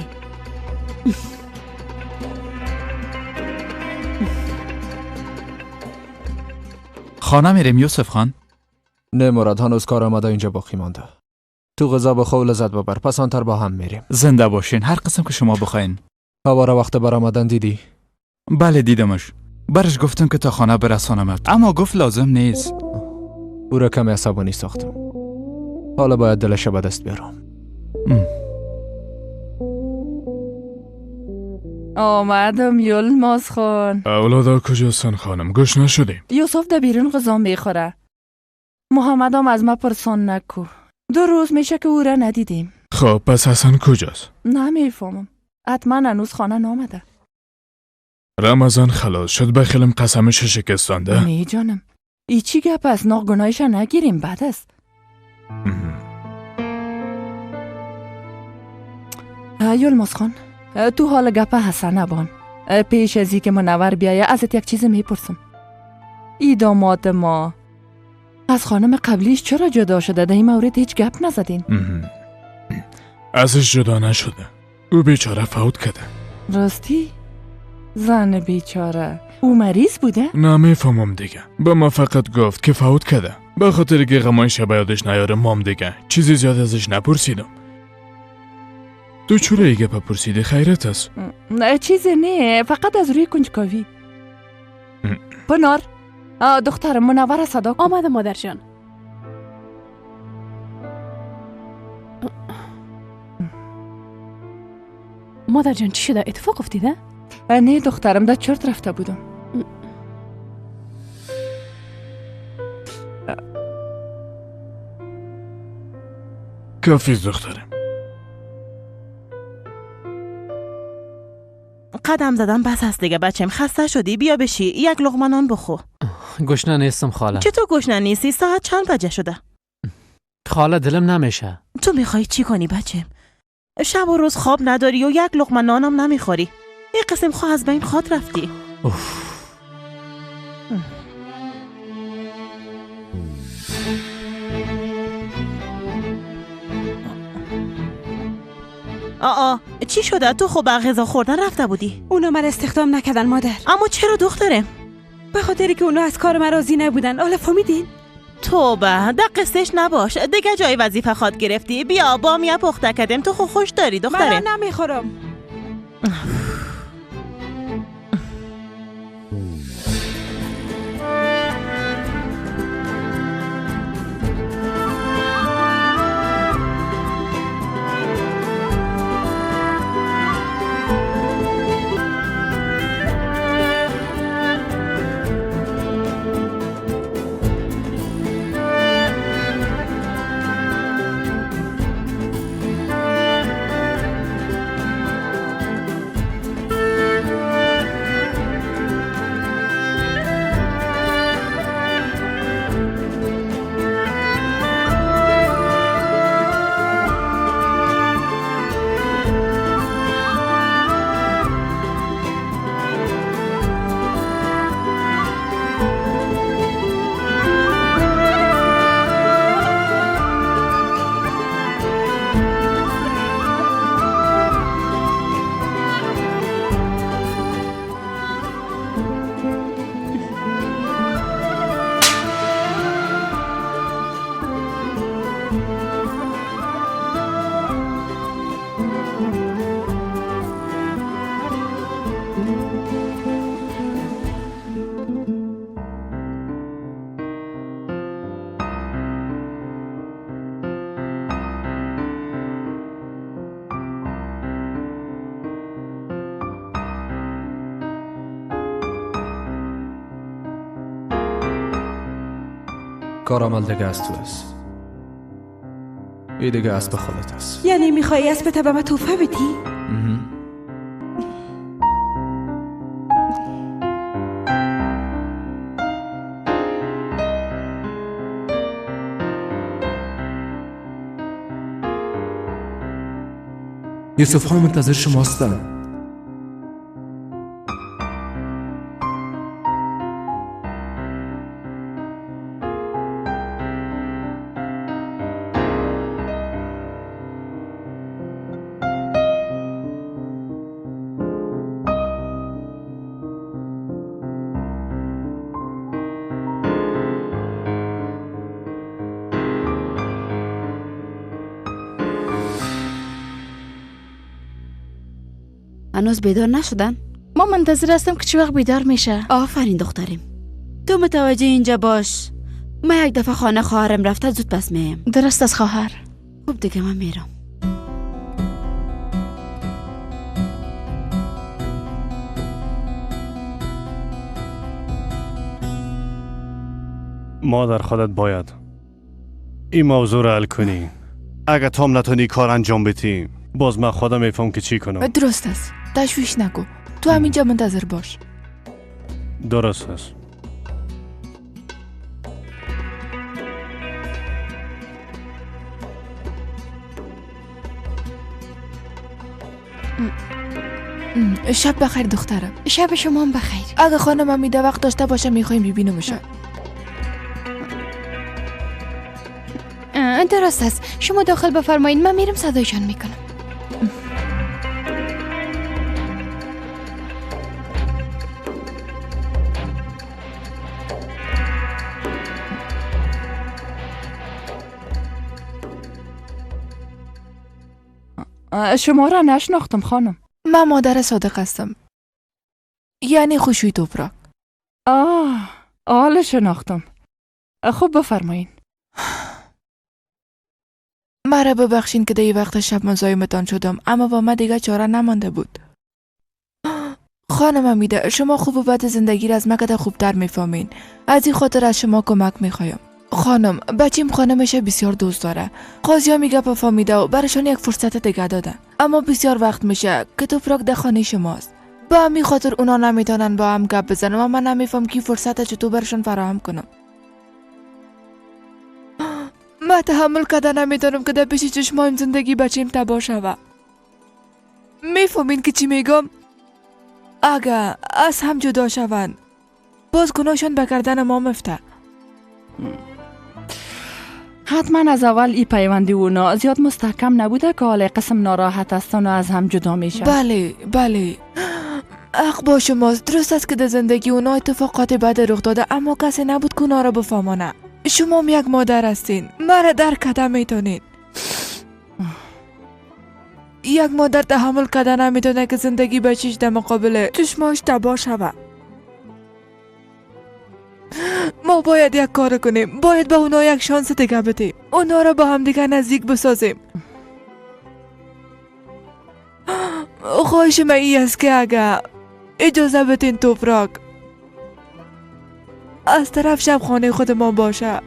خانه میریم یوسف خان؟ نه مراد، هنوز کار آمده اینجا باقی مانده. تو غذا بخور و لذت ببر، پس آنتر با هم میریم. زنده باشین، هر قسم که شما بخواین. هوا را وقت برآمدن دیدی؟ بله دیدمش. برش گفتم که تا خانه برسانمت، اما گفت لازم نیست. او را کمی عصبانی ساختم. حالا باید دلش به دست بیارم. آمدم یلماز خان. اولادا کجاستن خانم؟ گوش نشدیم. یوسف در بیرون غذا میخوره. محمد هم از ما پرسان نکو. 2 روز میشه که او را ندیدیم. خب پس حسن کجاست؟ نمیفهمم. حتما هنوز خانه نامده. رمضان خلاص شد، بخیلم قسمش شکستانده. نه جانم، ای چی گپ است؟ ناگناهش نگیریم بد است. یلماز خان، تو حال گپ حسن بان. پیش از که منور بیایه ازت یک چیز میپرسم. ای داماد ما از خانم قبلیش چرا جدا شده؟ در این مورد هیچ گپ نزدین. ازش جدا نشده، او بیچاره فوت کرده. راستی؟ زن بیچاره او مریض بوده؟ نه میفهمم دیگه، به ما فقط گفت که فوت کرده. به خاطر که غمایش به یادش نیاره مام دیگه چیزی زیاد ازش نپرسیدم. تو چرا ای گپ پرسیدی؟ خیرت است؟ نه چیزی نه، فقط از روی کنجکاوی. پنار دختر منور صدا کن. آمده مادر جان. مادر جان چی شده؟ اتفاق افتیده؟ نه دخترم، در چرت رفته بودم. کافی دخترم. قدم زدن بس است دیگه بچم، خسته شدی؟ بیا بشی یک لقمه نان بخور. گشنه نیستم خاله. چطور گشنه نیستی؟ ساعت چند بجه شده؟ خاله دلم نمیشه. تو میخوای چی کنی بچم؟ شب و روز خواب نداری و یک لقمه نانم نمیخوری. یک قسم خواه از بین خواد رفتی. اوف. آ چی شده؟ تو خب غذا خوردن رفته بودی. اونا من استخدام نکردن مادر. اما چرا دخترم؟ به خاطر که اونا از کار من راضی نبودن. حالا فهمیدین؟ توبه، در قصهش نباش. دیگه جای وظیفه خواد گرفتی. بیا بامیه پخته کردیم، تو خوش داری دختره. من نمیخورم. کار عمل دیگه از تو است. ای دیگه اسب خودت است. یعنی میخوای اسب به من توفه بدی؟ یوسف خان منتظر شما هستم. هنوز بیدار نشدن؟ ما منتظر هستم که چه وقت بیدار میشه. آفرین دختریم، تو متوجه اینجا باش. ما یک دفعه خانه خواهرم رفته زود پس میم. درست از خواهر. خوب دیگه من میرم. مادر خودت باید این موضوع رو حل کنی. اگه تو نتونی کار انجام بدی باز من خودم میفهم که چی کنم. درست است، تشویش نکن، تو همینجا منتظر باش. درست است. شب بخیر دخترم. شب شما هم بخیر. اگه خانم میده وقت داشته باشه میخوایم ببینمشان. درست است، شما داخل بفرمایید، من میرم صدایشان میکنم. شما را نشناختم خانم. من مادر صادق هستم، یعنی خوشوی توپراک. آه، حال شناختم. خوب بفرمایین. مرا ببخشین که در وقت شب مزاحمتان شدم، اما با من دیگه چاره نمانده بود. خانم امیده، شما خوب و بد زندگی را از من کده خوبتر میفهمین، از این خاطر از شما کمک میخوایم. خانم، بچیم خانمش بسیار دوست داره. قاضی ها میگه فهمیده و برشان یک فرصت دیگه داده، اما بسیار وقت میشه که توپراک در خانه شماست. به همین خاطر اونا نمیتونن با هم گپ بزنن و من نمیفهم کی فرصت چطور برشان فراهم کنم. من تحمل کرده نمیتونم که در پیش چشمایم زندگی بچیم تباه شوه. میفهمین که چی میگم؟ اگه از هم جدا شوند باز گناهشان به گردن ما مفته. حتما از اول ای پیوندی اونا زیاد مستحکم نبوده که حال قسم ناراحت هستن و از هم جدا میشن. بله بله، حق با شماست. درست است که در زندگی اونا اتفاقات بد رخ داده، اما کسی نبود که اونا را بفهمانه. شما یک مادر هستین، مرا درک کده میتونین. یک مادر تحمل کده نمیتونه که زندگی بچیش در مقابل چشماش تباه شوه. ما باید یک کار کنیم، باید به اونا یک شانس دیگه بدیم، اونا را با هم دیگه نزدیک بسازیم. خواهش من ای است که اگه اجازه بدین توپراک از طرف شب خانه خود ما باشه.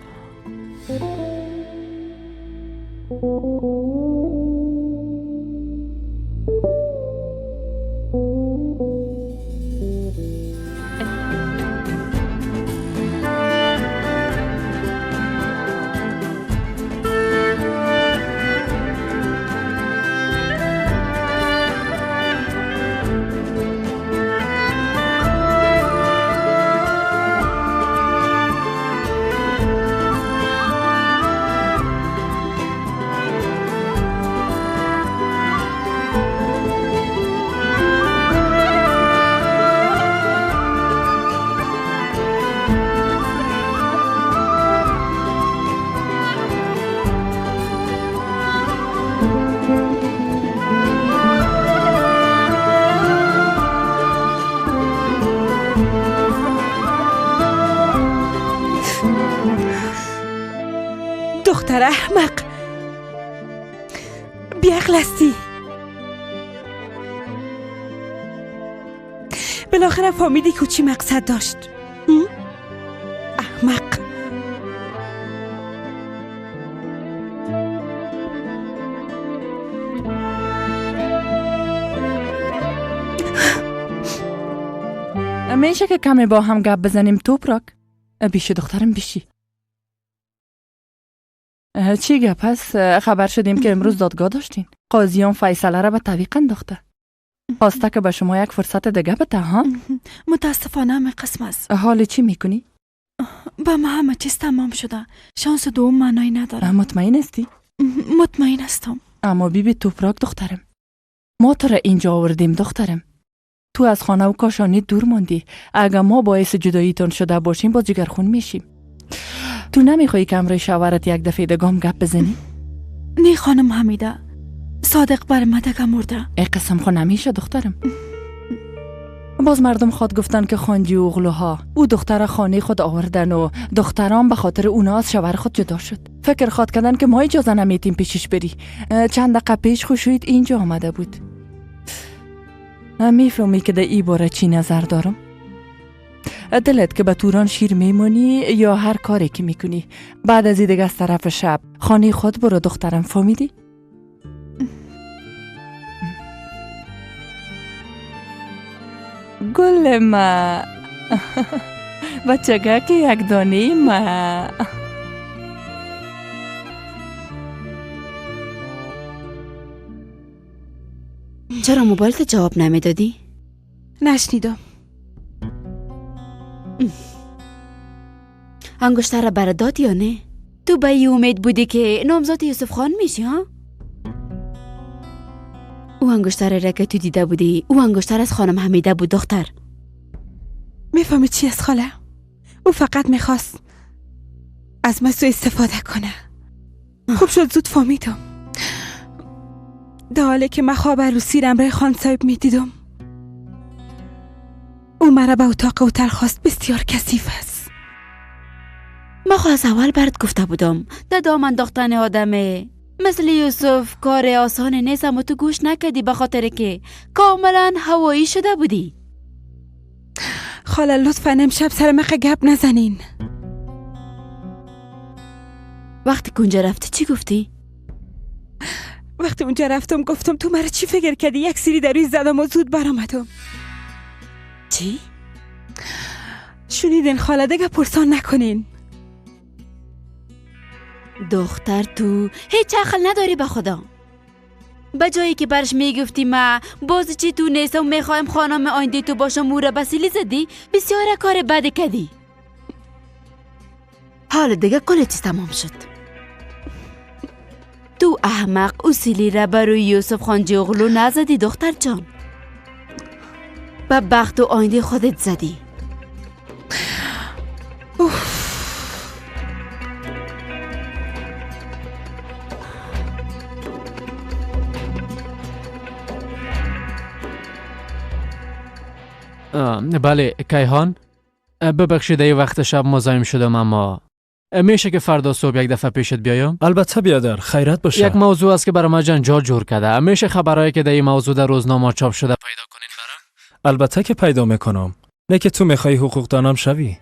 دختر احمق، بیعقل هستی. بالاخره فهمیدی که چی مقصد داشت. احمق. میشه که کمی با هم گپ بزنیم توپراک؟ بیشی دخترم بیشی. چی گپ هست؟ خبر شدیم که امروز دادگاه داشتین. قاضیان فیصله را به تعویق انداخته. خواسته که به شما یک فرصت دیگه بده ها؟ متاسفانه همه قسم است. حال چی میکنی؟ با ما همه چیز تمام شده. شانس دوم معنایی نداره. مطمئن هستی؟ مطمئن هستم. اما بیبی توپراک دخترم، ما تو را اینجا آوردیم دخترم. تو از خانه و کاشانی دور ماندی. اگه ما باعث جداییتان شده باشیم با جگرخون میشیم. تو نمیخوایی که امروز شوهرت یک دفعه دگام گپ بزنی؟ نه خانم حمیده، صادق بر ما دگه مرده. ای قسم خو نمیشه دخترم. باز مردم خواد گفتن که خانجی و اغلوها او دختر خانه خود آوردن و دختران به خاطر اونا از شوهر خود جدا شد. فکر خواد کردن که ما اجازه نمیتیم پیشش بری. چند دقیقه پیش خوشوید اینجا آمده بود. میفهمی که در ای باره چی نظر دارم؟ دلت که به توران شیر میمونی یا هر کاری که میکنی بعد از دیگه از طرف شب خانه خود برو دخترم، فهمیدی؟ گل ما بچگه که یک دانه ما. چرا موبایلت جواب نمیدادی؟ نشنیدم. انگشتر را برات داد یا نه؟ تو به این امید بودی که نامزاد یوسف خان میشی ها؟ او انگشتر را که تو دیده بودی، او انگشتر از خانم حمیده بود دختر. میفهمی چی از خاله؟ او فقط میخواست از من سوء استفاده کنه. خوب شد زود فهمیدم. در حالی که من خواب عروسی را امرای خان صاحب میدیدم، او مرا به اتاق اوتر خواست. بسیار کثیف است. ما خو از اول برات گفته بودم در دام انداختن آدمه مثل یوسف کار آسان نیست، اما تو گوش نکردی به خاطر که کاملا هوایی شده بودی. خاله لطفا امشب سر مخ گپ نزنین. وقتی اونجا رفتی چی گفتی؟ وقتی اونجا رفتم گفتم تو مرا چی فکر کردی؟ یک سری در روی زدم و زود برآمدم. چی؟ شنیدین خاله؟ دیگه پرسان نکنین. دختر تو هیچ عقل نداری به خدا. به جایی که برش میگفتی ما باز چی تو نیستم میخوایم خانم آینده تو باشم، او را بسیلی زدی. بسیار کار بد کردی. حال دیگه کل چیز تمام شد. تو احمق او سیلی را برای یوسف خانجی اغلو نزدی دختر جان. به بخت و آینده خودت زدی. بله کیهان، ببخشید ای وقت شب مزاحم شدم، اما میشه که فردا صبح یک دفعه پیشت بیایم؟ البته بیادر، خیرت باشه. یک موضوع است که برای من جنجال جور کرده. میشه خبرایی که در این موضوع در روزنامه چاپ شده پیدا کنین برام؟ البته که پیدا میکنم. نه که تو میخوای حقوق دانم شوی؟ نه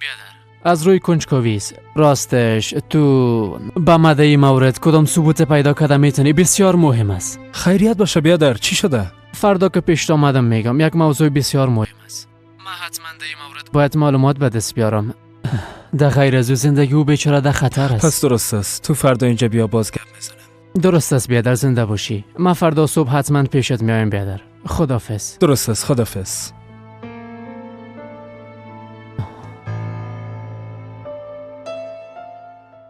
بیادر، از روی کنجکاوی است. راستش تو به مده این مورد کدام ثبوت پیدا کرده میتونی؟ بسیار مهم است. خیریت باشه بیادر، چی شده؟ فردا که پیشت آمدم میگم. یک موضوع بسیار مهم است. من حتما در این مورد باید معلومات به دست بیارم. در غیر از او زندگی او بیچاره در خطر است. پس درست است، تو فردا اینجا بیا باز گپ میزنم. درست است بیادر، زنده باشی. من فردا صبح حتما پیشت میایم بیادر. خدافظ. درست است، خدافظ.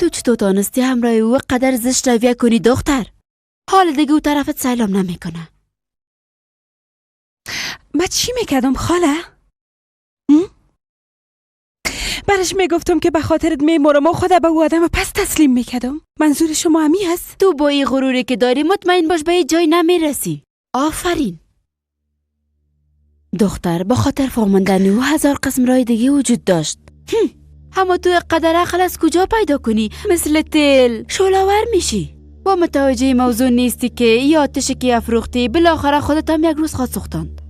تو چطور تانستی همراه او قدر زشت رویه کنی دختر؟ حال دیگه او طرفت سلام نمیکنه. من چی میکردم خاله؟ برش میگفتم که به خاطرت میمورم و خدا به او آدم پس تسلیم میکردم. منظور شما همی هست؟ تو با این غروری که داری مطمئن باش به هیچ جای نمیرسی. آفرین دختر، با خاطر فهماندن او هزار قسم راه دیگه وجود داشت. اما تو قدر عقل از کجا پیدا کنی؟ مثل تل شعله‌ور میشی و متوجه موضوع نیستی که ای آتشی که افروختی بالاخره خودت هم یک روز خواهد سوختاند.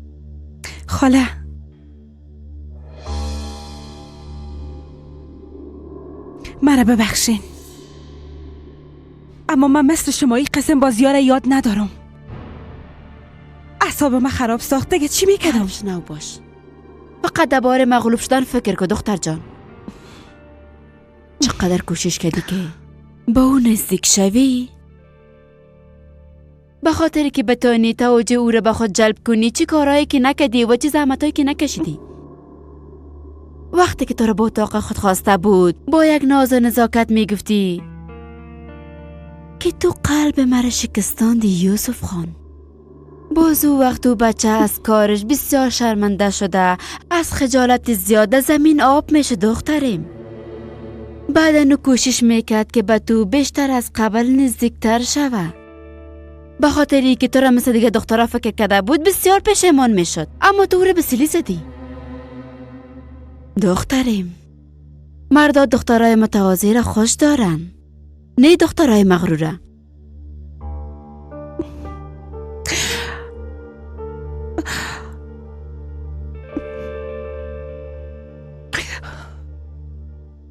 خاله مرا ببخشین، اما من مثل شما این قسم بازی را یاد ندارم. اعصاب من خراب ساخت دیگه. چی میکردم؟ شنو باش، فقط درباره مغلوب شدن فکر کن دختر جان. چقدر کوشش کردی که با او نزدیک شوی، به خاطر که بتانی توجه او را به خود جلب کنی. چه کارهایی که نکردی و چه زحمتهایی که نکشیدی. وقتی که تو را به اتاق خود خواسته بود با یک ناز و نزاکت میگفتی که تو قلب مرا شکستاندی یوسف خان. باز او وقت او بچه از کارش بسیار شرمنده شده، از خجالت زیاده زمین آب میشه دختریم. بعد کوشش میکرد که به تو بیشتر از قبل نزدیکتر شوه. به خاطری که تو را مثل دیگه دخترها فکر کرده بود بسیار پشیمان میشد، اما تو او را به سیلی زدی. دختریم، مردا دخترای متواضع را خوش دارن، نه دخترای مغروره.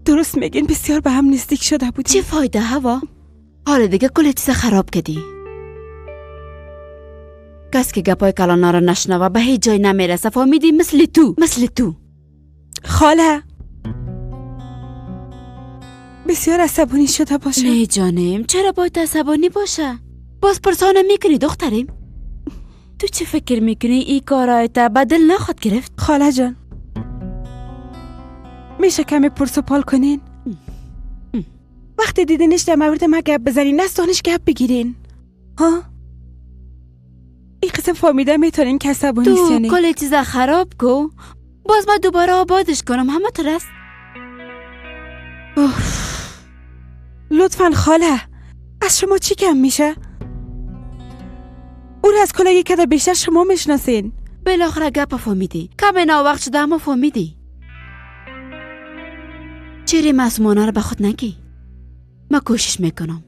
درست میگین، بسیار به هم نزدیک شده بودیم. چه فایده هوا؟ حالا دیگه کل چیز خراب کردی. کس که گپای کلانا را نشنوه به هیچ جای نمیرسه. فهمیدی؟ مثل تو، مثل تو. خاله بسیار عصبانی شده باشه. نه جانم، چرا باید عصبانی باشه؟ باز پرسانه میکنی دختریم. تو چه فکر میکنی ای کارای تا بدل نخواد گرفت؟ خاله جان میشه کمی پرس و پال کنین؟ وقتی دیدینش در مورد ما گپ بزنین، از دانش گپ بگیرین. ها؟ این قسم فهمیده میتونین که عصبانی است یا نه. تو کل چیز خراب کو، باز من دوباره آبادش کنم. همه ترست. لطفا خاله، از شما چی کم میشه؟ او را از کلگی که بیشتر شما میشناسین. بالاخره گپ فهمیدی. کم ناوقت شده اما فهمیدی. چیری معصومانه را به خود نگی. من کوشش میکنم،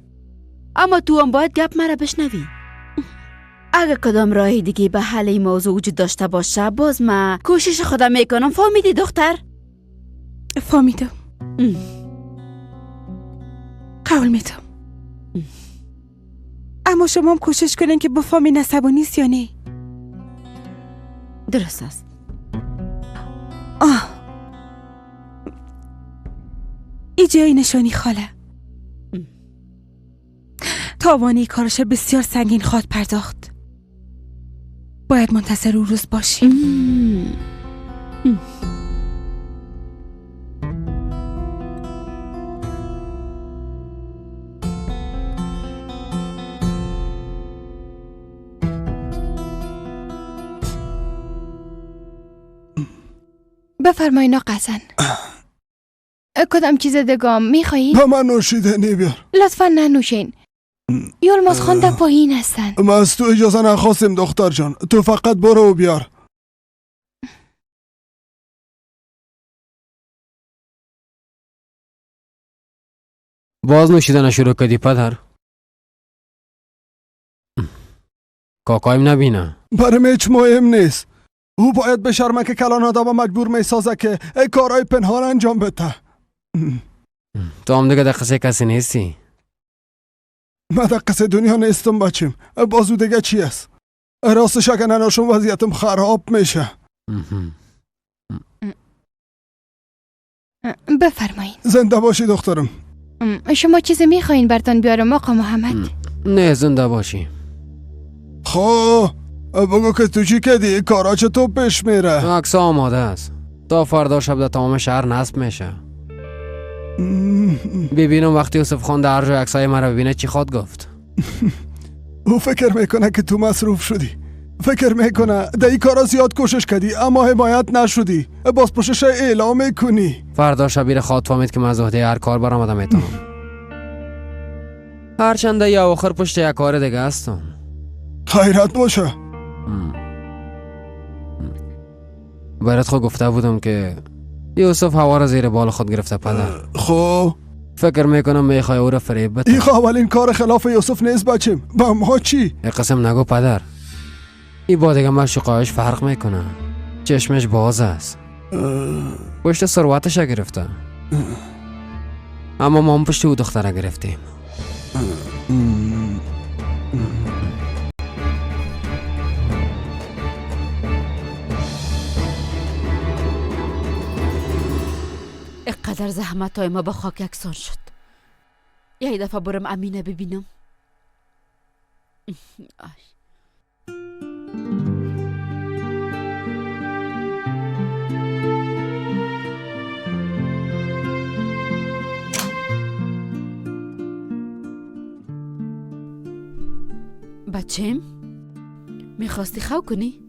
اما تو هم باید گپ مرا بشنوی. اگر کدام راه دیگه به حل این موضوع وجود داشته باشه باز من کوشش خودم میکنم. فهمیدی دختر؟ فهمیدم. قول میدم. اما شما هم کوشش کنین که بفهمین عصبانی است یا نه. درست است. آه ای جای نشانی خاله. تاوانی کارش بسیار سنگین خواد پرداخت. باید منتظر او روز باشیم. بفرمایین آقا حسن. کدام چیز دیگه میخوایین؟ به من نوشیدنی بیار. لطفا ننوشین. یلماز خان در پایین هستن. ما از تو اجازه نخواستیم دختر جان، تو فقط برو و بیار. باز نوشیدن شروع کردی پدر؟ کاکایم نبینه. برم هیچ مهم نیست. او باید بشرمه که کلان آدم مجبور میسازه که ای کارهای پنهان انجام بده. تو هم دیگه در قصه کسی نیستی. من در قصه دنیا نیستم بچیم. بازو دیگه چی است؟ راستش اگه نناشم وضعیتم خراب میشه. بفرمایین. زنده باشی دخترم. شما چیزی میخواین برتان بیارم آقا محمد؟ نه زنده باشی. خب بگو که تو چی کردی؟ کارا چطور پیش میره؟ عکس آماده است. تا فردا شب در تمام شهر نصب میشه. ببینم وقتی یوسف خان در هر جای عکسای مرا ببینه چی خواد گفت. او فکر میکنه که تو مصروف شدی. فکر میکنه در این کارا زیاد کوشش کردی اما حمایت نشدی. باز پشتش اعلام میکنی. فردا شبیر خواد فهمید که من از عهده هر کار برآمدم میتونم. هرچند یا آخر پشت یک کار دیگه هستم. خیرت باشه. برات خود گفته بودم که یوسف هوا را زیر بال خود گرفته پدر. خب فکر میکنم میخوای او را فریب بده. این خو اولین کار خلاف یوسف نیست بچیم. با ما چی؟ یک قسم نگو پدر. این با دیگه معشوقه‌اش فرق میکنه. چشمش باز است. پشت ثروتش گرفته. اما ما هم پشت او دختره گرفتیم. اینقدر زحمت های ما با خاک یکسان شد. یک دفعه برم امینه ببینم. آی. بچم میخواستی خو کنی؟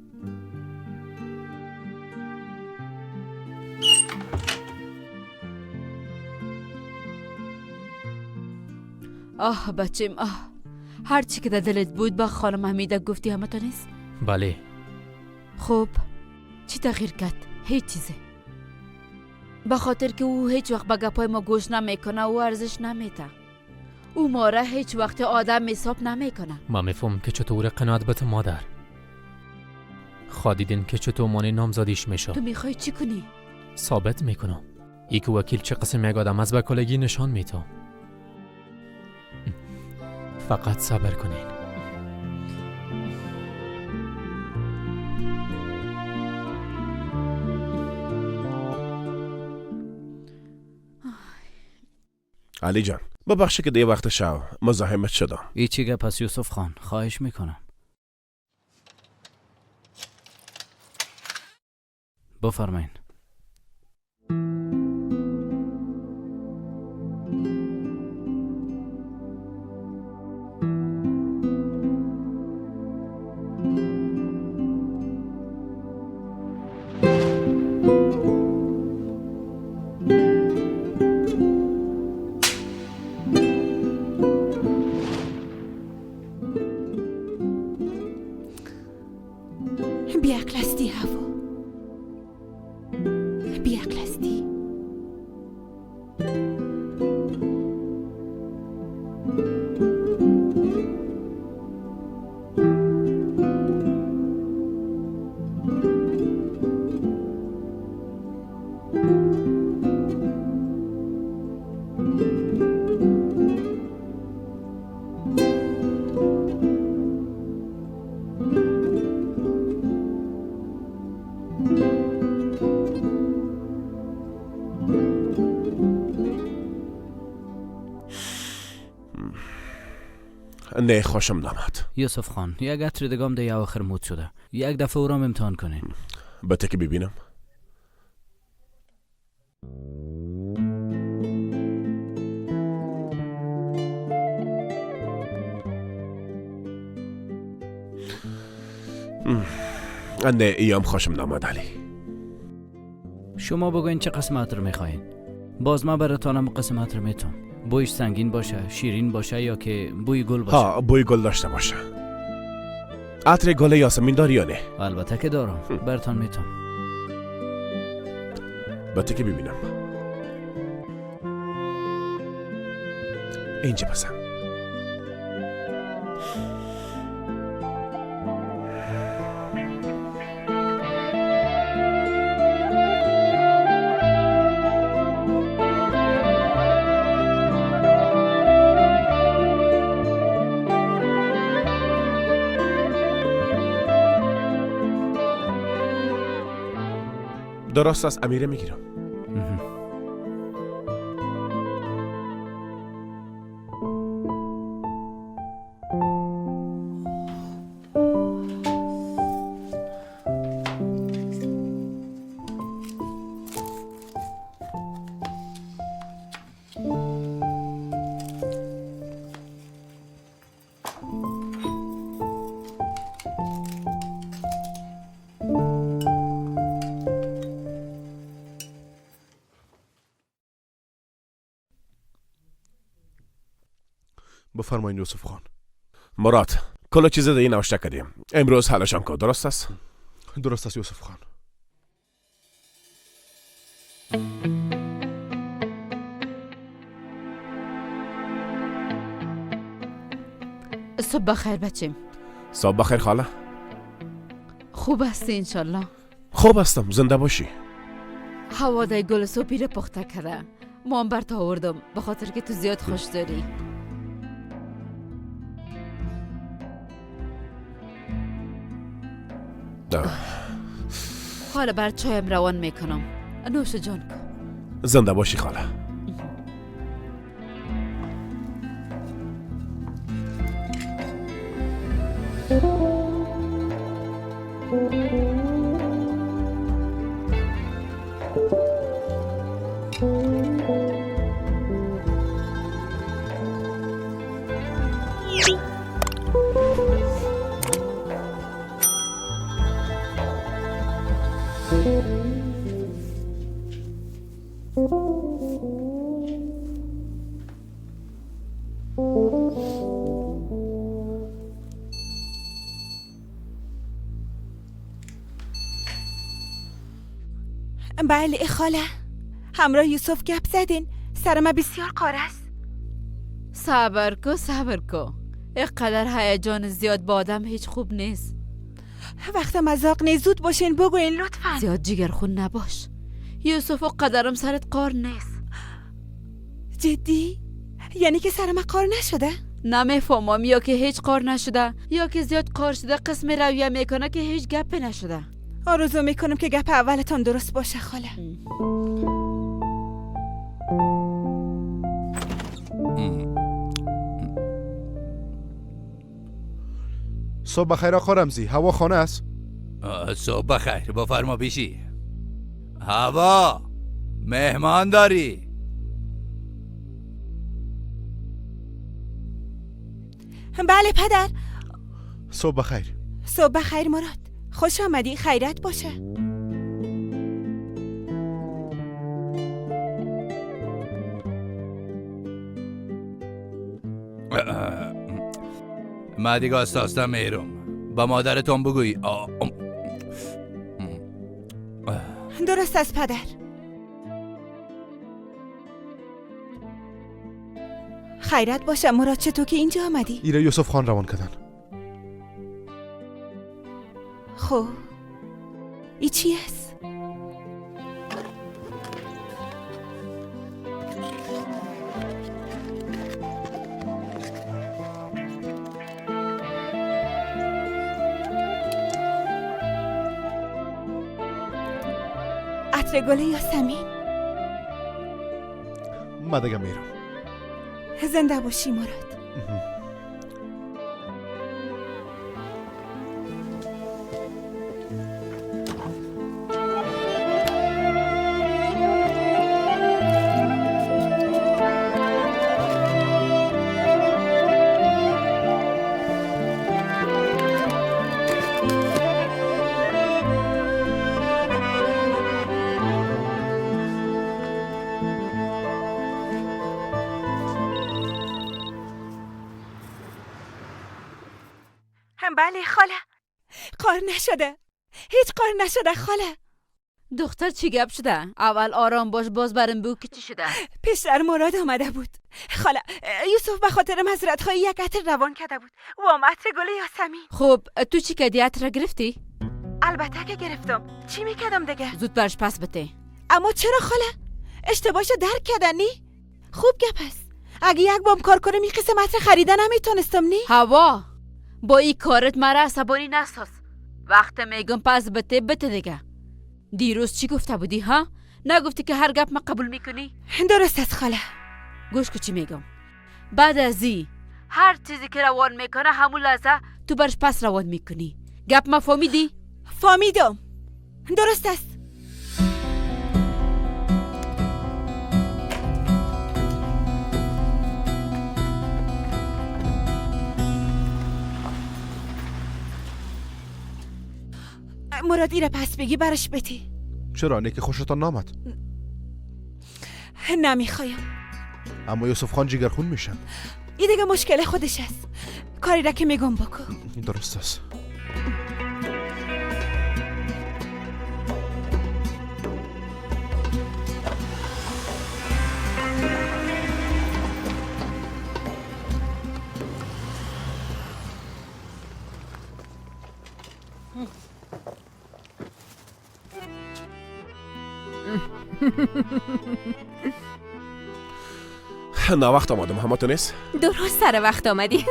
آه بچم آه، هر چی که در دلت بود با خانم حمیده گفتی همه تا نیست؟ بله. خب چی تغییر کرد؟ هیچ چیزه. به خاطر که او هیچ وقت به گپای ما گوش نمیکنه و ارزش نمیده. او ما را هیچ وقت آدم حساب نمیکنه. ما میفهم که چطور قناعت بته مادر. خواهد دیدین که چطور مانع نامزدیش میشه. تو میخوای چی کنی؟ ثابت میکنم. یک وکیل چه قسم یک آدم از بکالگی نشان میده. فقط صبر کنین. علی جان ببخشید که دیگه وقت شب مزاحمت شدم. هیچی گپ پس یوسف خان، خواهش میکنم. بفرمایین. بیعقل هوا، بیعقل هستی. نه خوشم نامد. یوسف خان یک عطر دیگه هم آخر مود شده، یک دفعه او را امتحان کنین. بته که ببینم. نه ایام خوشم نامد علی. شما بگوین چه قسم عطر میخواین، باز من براتانم قسم عطر میتونم. بویش سنگین باشه، شیرین باشه یا که بوی گل باشه؟ ها بوی گل داشته باشه. عطر گل یاسمین داری یا نه؟ البته که دارم، براتان میتونم. بته که ببینم. اینجا بزن. درست از امیره میگیرم. بفرمایید یوسف خان. مراد، کل چیز دیگه نوشته کردیم. امروز حلشم کن، درست است؟ درست است یوسف خان. صبح بخیر بچیم. صبح بخیر خاله. خوب هستی انشالله؟ خوب هستم، زنده باشی. هوا دای گل صبحی را پخته کرده. ما هم برات آوردم به خاطر که تو زیاد خوش داری. حالا بر چایم روان میکنم. نوش جان کن. زنده باشی خاله. بله خاله، همراه یوسف گپ زدین. سر ما بسیار قار است. صبر کو صبر کو، اینقدر هیجان زیاد با آدم هیچ خوب نیست. وقت مذاق نیست، زود باشین بگوین لطفا. زیاد جگرخون نباش یوسف، و قدرم سرت قار نیست. جدی؟ یعنی که سر ما قار نشده؟ نمیفهمم، یا که هیچ قار نشده یا که زیاد قار شده، قسم رویه میکنه که هیچ گپ نشده. آرزو میکنم که گپ اولتان درست باشه خاله. صبح بخیر آقا رمزی، هوا خانه است؟ صبح بخیر، بفرما پیشی. هوا مهمان داری؟ بله پدر. صبح بخیر. صبح بخیر مراد، خوش آمدی، خیرت باشه. من دیگه آسته آسته میرم. با مادرتون بگوی. درست است پدر. خیرت باشه مراد، چطور که اینجا آمدی؟ ایره یوسف خان روان کردن. خب ای چی است؟ عطر گل یاسمین. من دیگه میرم. زنده باشی مراد. بله خاله، قار نشده، هیچ قار نشده خاله. دختر چی گپ شده؟ اول آرام باش، باز برم بگو که چی شده. پیشتر مراد آمده بود خاله. یوسف به خاطر معذرت خواهی یک عطر روان کرده بود و هم عطر گل یاسمین. خب تو چی کردی؟ عطر را گرفتی؟ البته که گرفتم. چی میکردم دیگه؟ زود برش پس بده. اما چرا خاله؟ اشتباهشو درک کردنی؟ خوب گپ است. اگه یک بام کار کنم این قسم عطر خریده نمیتونستم. نی هوا با این کارت مرا عصبانی نساز. وقت میگم پس بده بده دیگه. دیروز چی گفته بودی ها؟ نگفتی که هر گپ ما قبول میکنی؟ درست است خاله. گوش کو چی میگم. بعد از این هر چیزی که روان میکنه همون لحظه تو برش پس روان میکنی. گپ ما فهمیدی؟ فهمیدم. درست است. مراد ایره پس بگی برش بتی. چرا؟ نه که خوشتان نامد. نمیخوایم. اما یوسف خان جگرخون میشن. این دیگه مشکل خودش است. کاری را که میگم بکن. درست است. نه وقت آمدم. همه تو نیست؟ درست سر وقت آمدی.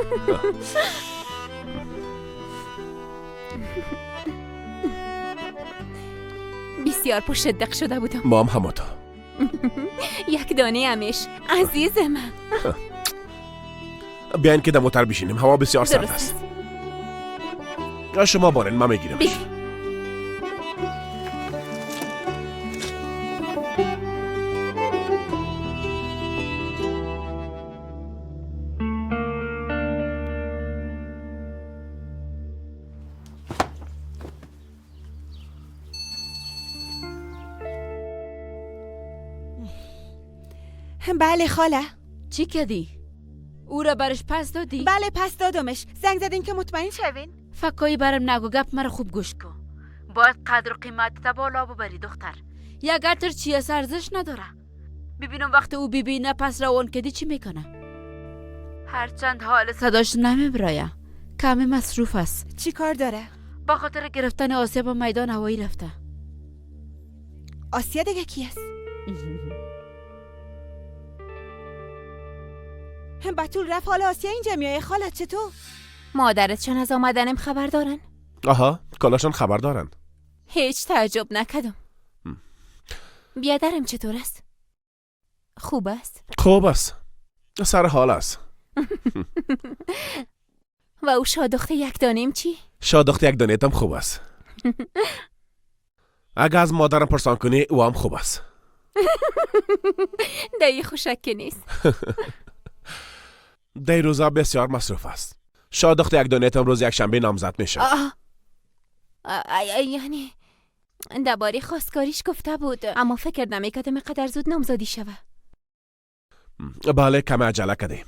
بسیار پشت شده بودم. ما هم همه تو. یک دانه همیش عزیز من. بیاین که دموتر بشینیم، هوا بسیار سرد است. شما بارین من میگیرمش. بله خاله. چی کردی؟ او را برش پس دادی؟ بله پس دادمش. زنگ زدین که مطمئن شوین. فکایی برم نگو، گپ مرا خوب گوش کن. باید قدر و قیمت تا بالا ببری دختر. یک عطر چی است ارزش نداره. ببینم وقت او ببینه پس روان کردی چی میکنه. هرچند حال صداش نمیبرایه، کمی مصروف است. چی کار داره؟ با خاطر گرفتن آسیا به میدان هوایی رفته. آسیا دیگه کی است؟ بتول رفت، حالا آسیا اینجا میایه. خاله چطور؟ مادرت چون از آمدنم خبر دارن؟ آها، کلاشان خبر دارن. هیچ تعجب نکردم. بیادرم چطور است؟ خوب است؟ خوب است، سر حال است. و او شادخت یک دانیم چی؟ شادخت یک دانیتم خوب است. اگه از مادرم پرسان کنی او هم خوب است. دایی خوشک که نیست. دی روزا بسیار مصروف است. شادخت یک دانیتم روز یک شنبه نامزد میشه. یعنی درباره خواستگاریش گفته بود، اما فکر نمی‌کردم قدر زود نامزدی شوه. بله کم عجله کردیم.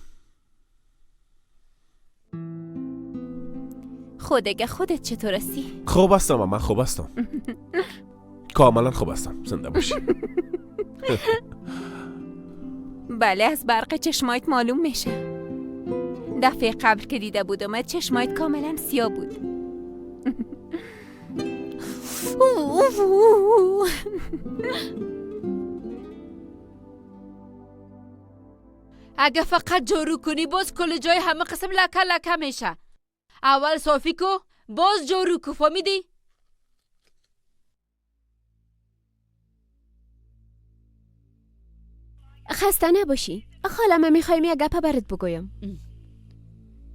خودگه خودت چطور هستی؟ خوب هستم، من خوب هستم. کاملا خوب هستم، زنده باشی. بله از برق چشمایت معلوم میشه. دفعه قبل که دیده بودم چشمایت کاملا سیاه بود. اگه فقط جارو کنی باز کل جای همه قسم لکه لکه میشه. اول صافی کو باز جارو کو، فهمیدی؟ خسته نباشی خاله، من میخوایم یک گپ برات بگویم.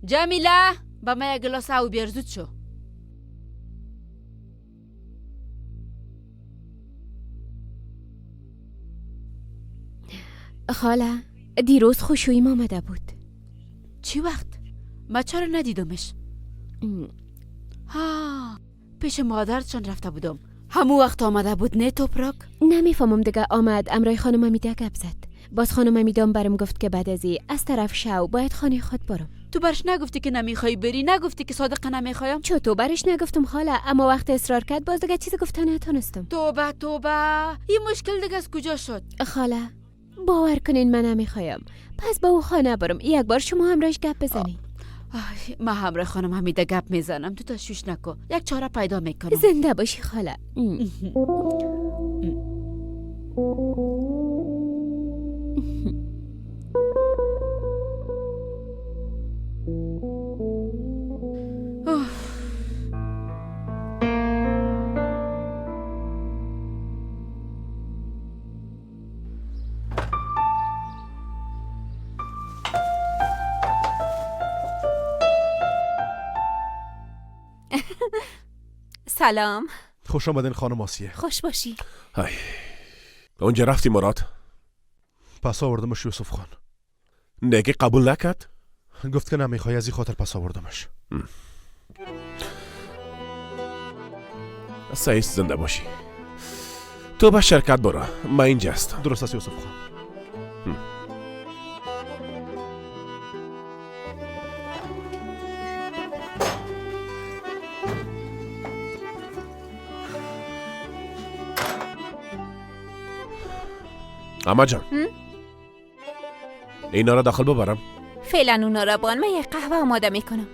جمیله با من یک گلاس آب بیار، زود شو. خاله دیروز خوشویم آمده بود. چی وقت؟ من چرا ندیدمش؟ ها پیش مادرشان رفته بودم، همون وقت آمده بود. نه توپراک؟ نمیفهمم دیگه، آمد امرای خانم میده گپ زد، باز خانم امیدان برم گفت که بعد از از طرف شو باید خانه خود برم. تو برش نگفتی که نمیخوای بری؟ نگفتی که صادق نمیخوایم؟ چو تو برش نگفتم خاله، اما وقت اصرار کرد باز دیگه چیزی گفته نتونستم. توبه توبه، این مشکل دیگه از کجا شد؟ خاله باور کنین من نمیخوایم. پس با او خانه برم، یک بار شما همراهش گپ بزنین. من همراه خانم حمیده گپ میزنم، تو تشویش نکن، یک چاره پیدا میکنم. زنده باشی خاله. سلام. خوش آمدین خانم آسیه. خوش باشی. های. اونجا رفتی مراد؟ پس آوردمش یوسف خان. نگه قبول نکرد؟ گفت که نمیخوای، از این خاطر پس آوردمش. سعیس زنده باشی. تو به شرکت برو، من اینجا هستم. درست است یوسف خان. اما جان اینا را داخل ببرم؟ فعلا اونا را بان، من یک قهوه آماده میکنم.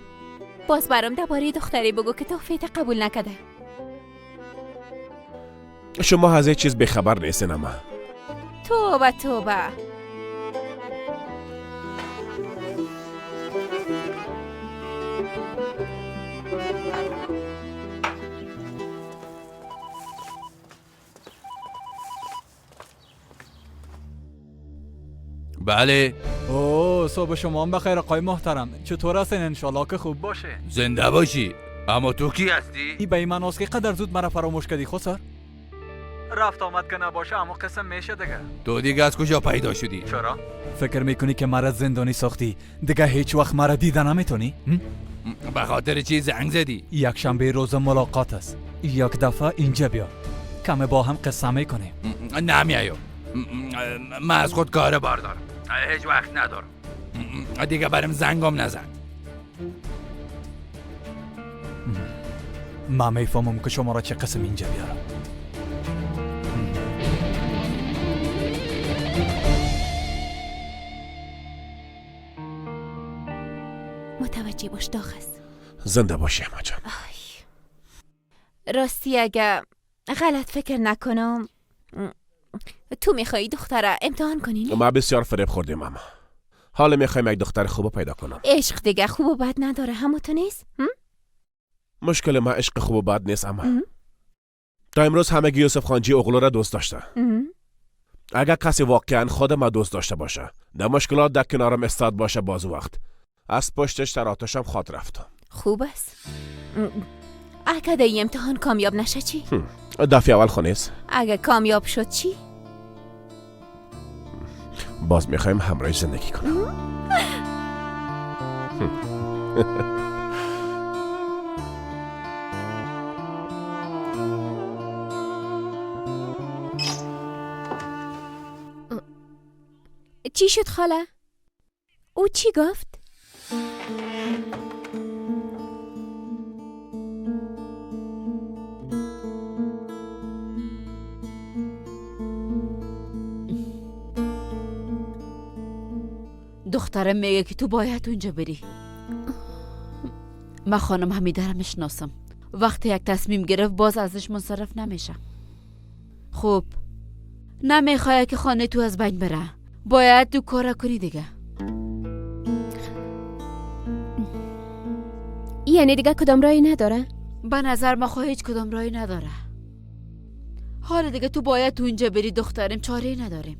باز برام درباره دختری بگو که توفیق قبول نکرده. شما از هیچ چیز بیخبر نیستین اما. توبه توبه. بله. اوه صبح شما هم بخیر آقای محترم، چطور هستین؟ انشالله که خوب باشه. زنده باشی. اما تو کی هستی؟ ای به این معناست که قدر زود مرا فراموش کردی خسر؟ رفت آمد که نباشه اما قسم میشه دیگه. تو دیگه از کجا پیدا شدی؟ چرا؟ فکر میکنی که مرا زندانی ساختی دیگه هیچ وقت مرا دیده نمیتونی؟ به خاطر چی زنگ زدی؟ یک شنبه روز ملاقات است، یک دفعه اینجا بیا کم با هم قصه میکنیم. نمیایم، من از خود کار بار دارم، هیچ وقت ندارم دیگه، برم زنگم نزن. من میفهمم که شما را چه قسم اینجا بیارم. متوجه باش داغ است. زنده باشی اما جان. راستی اگه غلط فکر نکنم تو میخوایی دختره امتحان کنی؟ ما بسیار فریب خوردیم اما حالا میخوایم یک دختر خوب پیدا کنم. عشق دیگه خوب و بد نداره، همو تو نیست؟ مشکل ما عشق خوب و بد نیست اما. تا امروز همگی یوسف خانجی اغلو را دوست داشته. اگر کسی واقعا خود ما دوست داشته باشه، در مشکلات در کنارم استاد باشه، باز وقت از پشتش در آتشم خواد رفتم. خوب است. اگه در امتحان کامیاب نشه چی؟ دفعه اول خو نیست. اگه کامیاب شد چی؟ باز میخوایم همراه زندگی کنم. چی شد خاله؟ او چی گفت؟ دخترم میگه که تو باید اونجا بری. من خانم حمیده را میشناسم، وقتی یک تصمیم گرفت باز ازش منصرف نمیشه. خب نمیخواه که خانه تو از بین بره، باید تو کار کنی دیگه. یعنی دیگه کدام راهی نداره؟ به نظر ما خواهی هیچ کدام راهی نداره. حالا دیگه تو باید تو اونجا بری دخترم، چاره نداریم.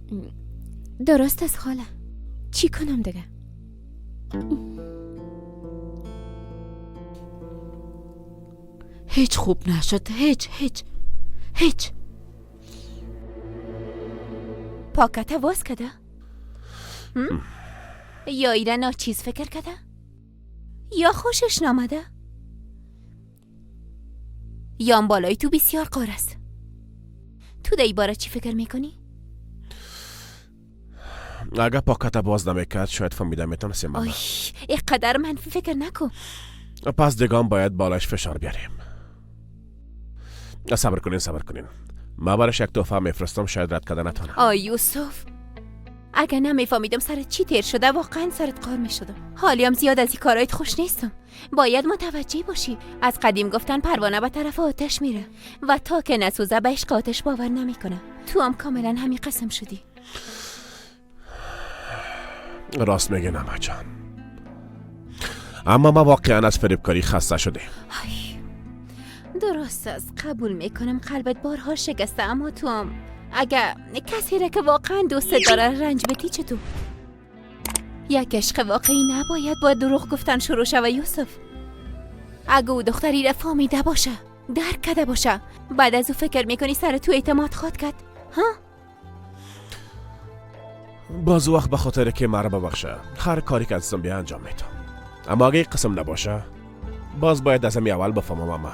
درست است خاله، چی کنم دیگه؟ هیچ خوب نشد، هیچ هیچ هیچ. پاکت واز کده؟ یا ایره ناچیز فکر کده؟ یا خوشش نامده؟ یا بالای تو بسیار قار است. تو در باره چی فکر میکنی؟ اگه پاکت باز نمیکرد شاید فهمیده میتونستیم. آی اینقدر منفی فکر نکن. پس دیگه باید بالاش فشار بیاریم. صبر کنین صبر کنین، ما براش یک تحفه میفرستم، شاید رد کردن نتونم. آی یوسف، اگه نمیفهمیدم سرت چی تیر شده واقعا سرت قار میشدم. حالیم زیاد از این کارایت خوش نیستم. باید متوجه باشی، از قدیم گفتن پروانه به طرف آتش میره و تا که نسوزه به عشق آتش باور نمیکنه. تو هم کاملا همین قسم شدی. راست میگه نمک جان، اما ما واقعا از فریبکاری خسته شدیم. درست است، قبول میکنم قلبت بارها شکسته، اما تو هم اگه کسی را که واقعا دوست داره رنج بدی چطور؟ یک عشق واقعی نباید با دروغ گفتن شروع شوه یوسف. اگه او دختری را فهمیده باشه، درک کرده باشه، بعد از او فکر میکنی سر تو اعتماد خواد کرد؟ ها؟ باز وقت به خاطر که مرا ببخشه هر کاری که ازم بیا انجام میدم، اما اگه قسم نباشه باز باید از اول بفهمم. اما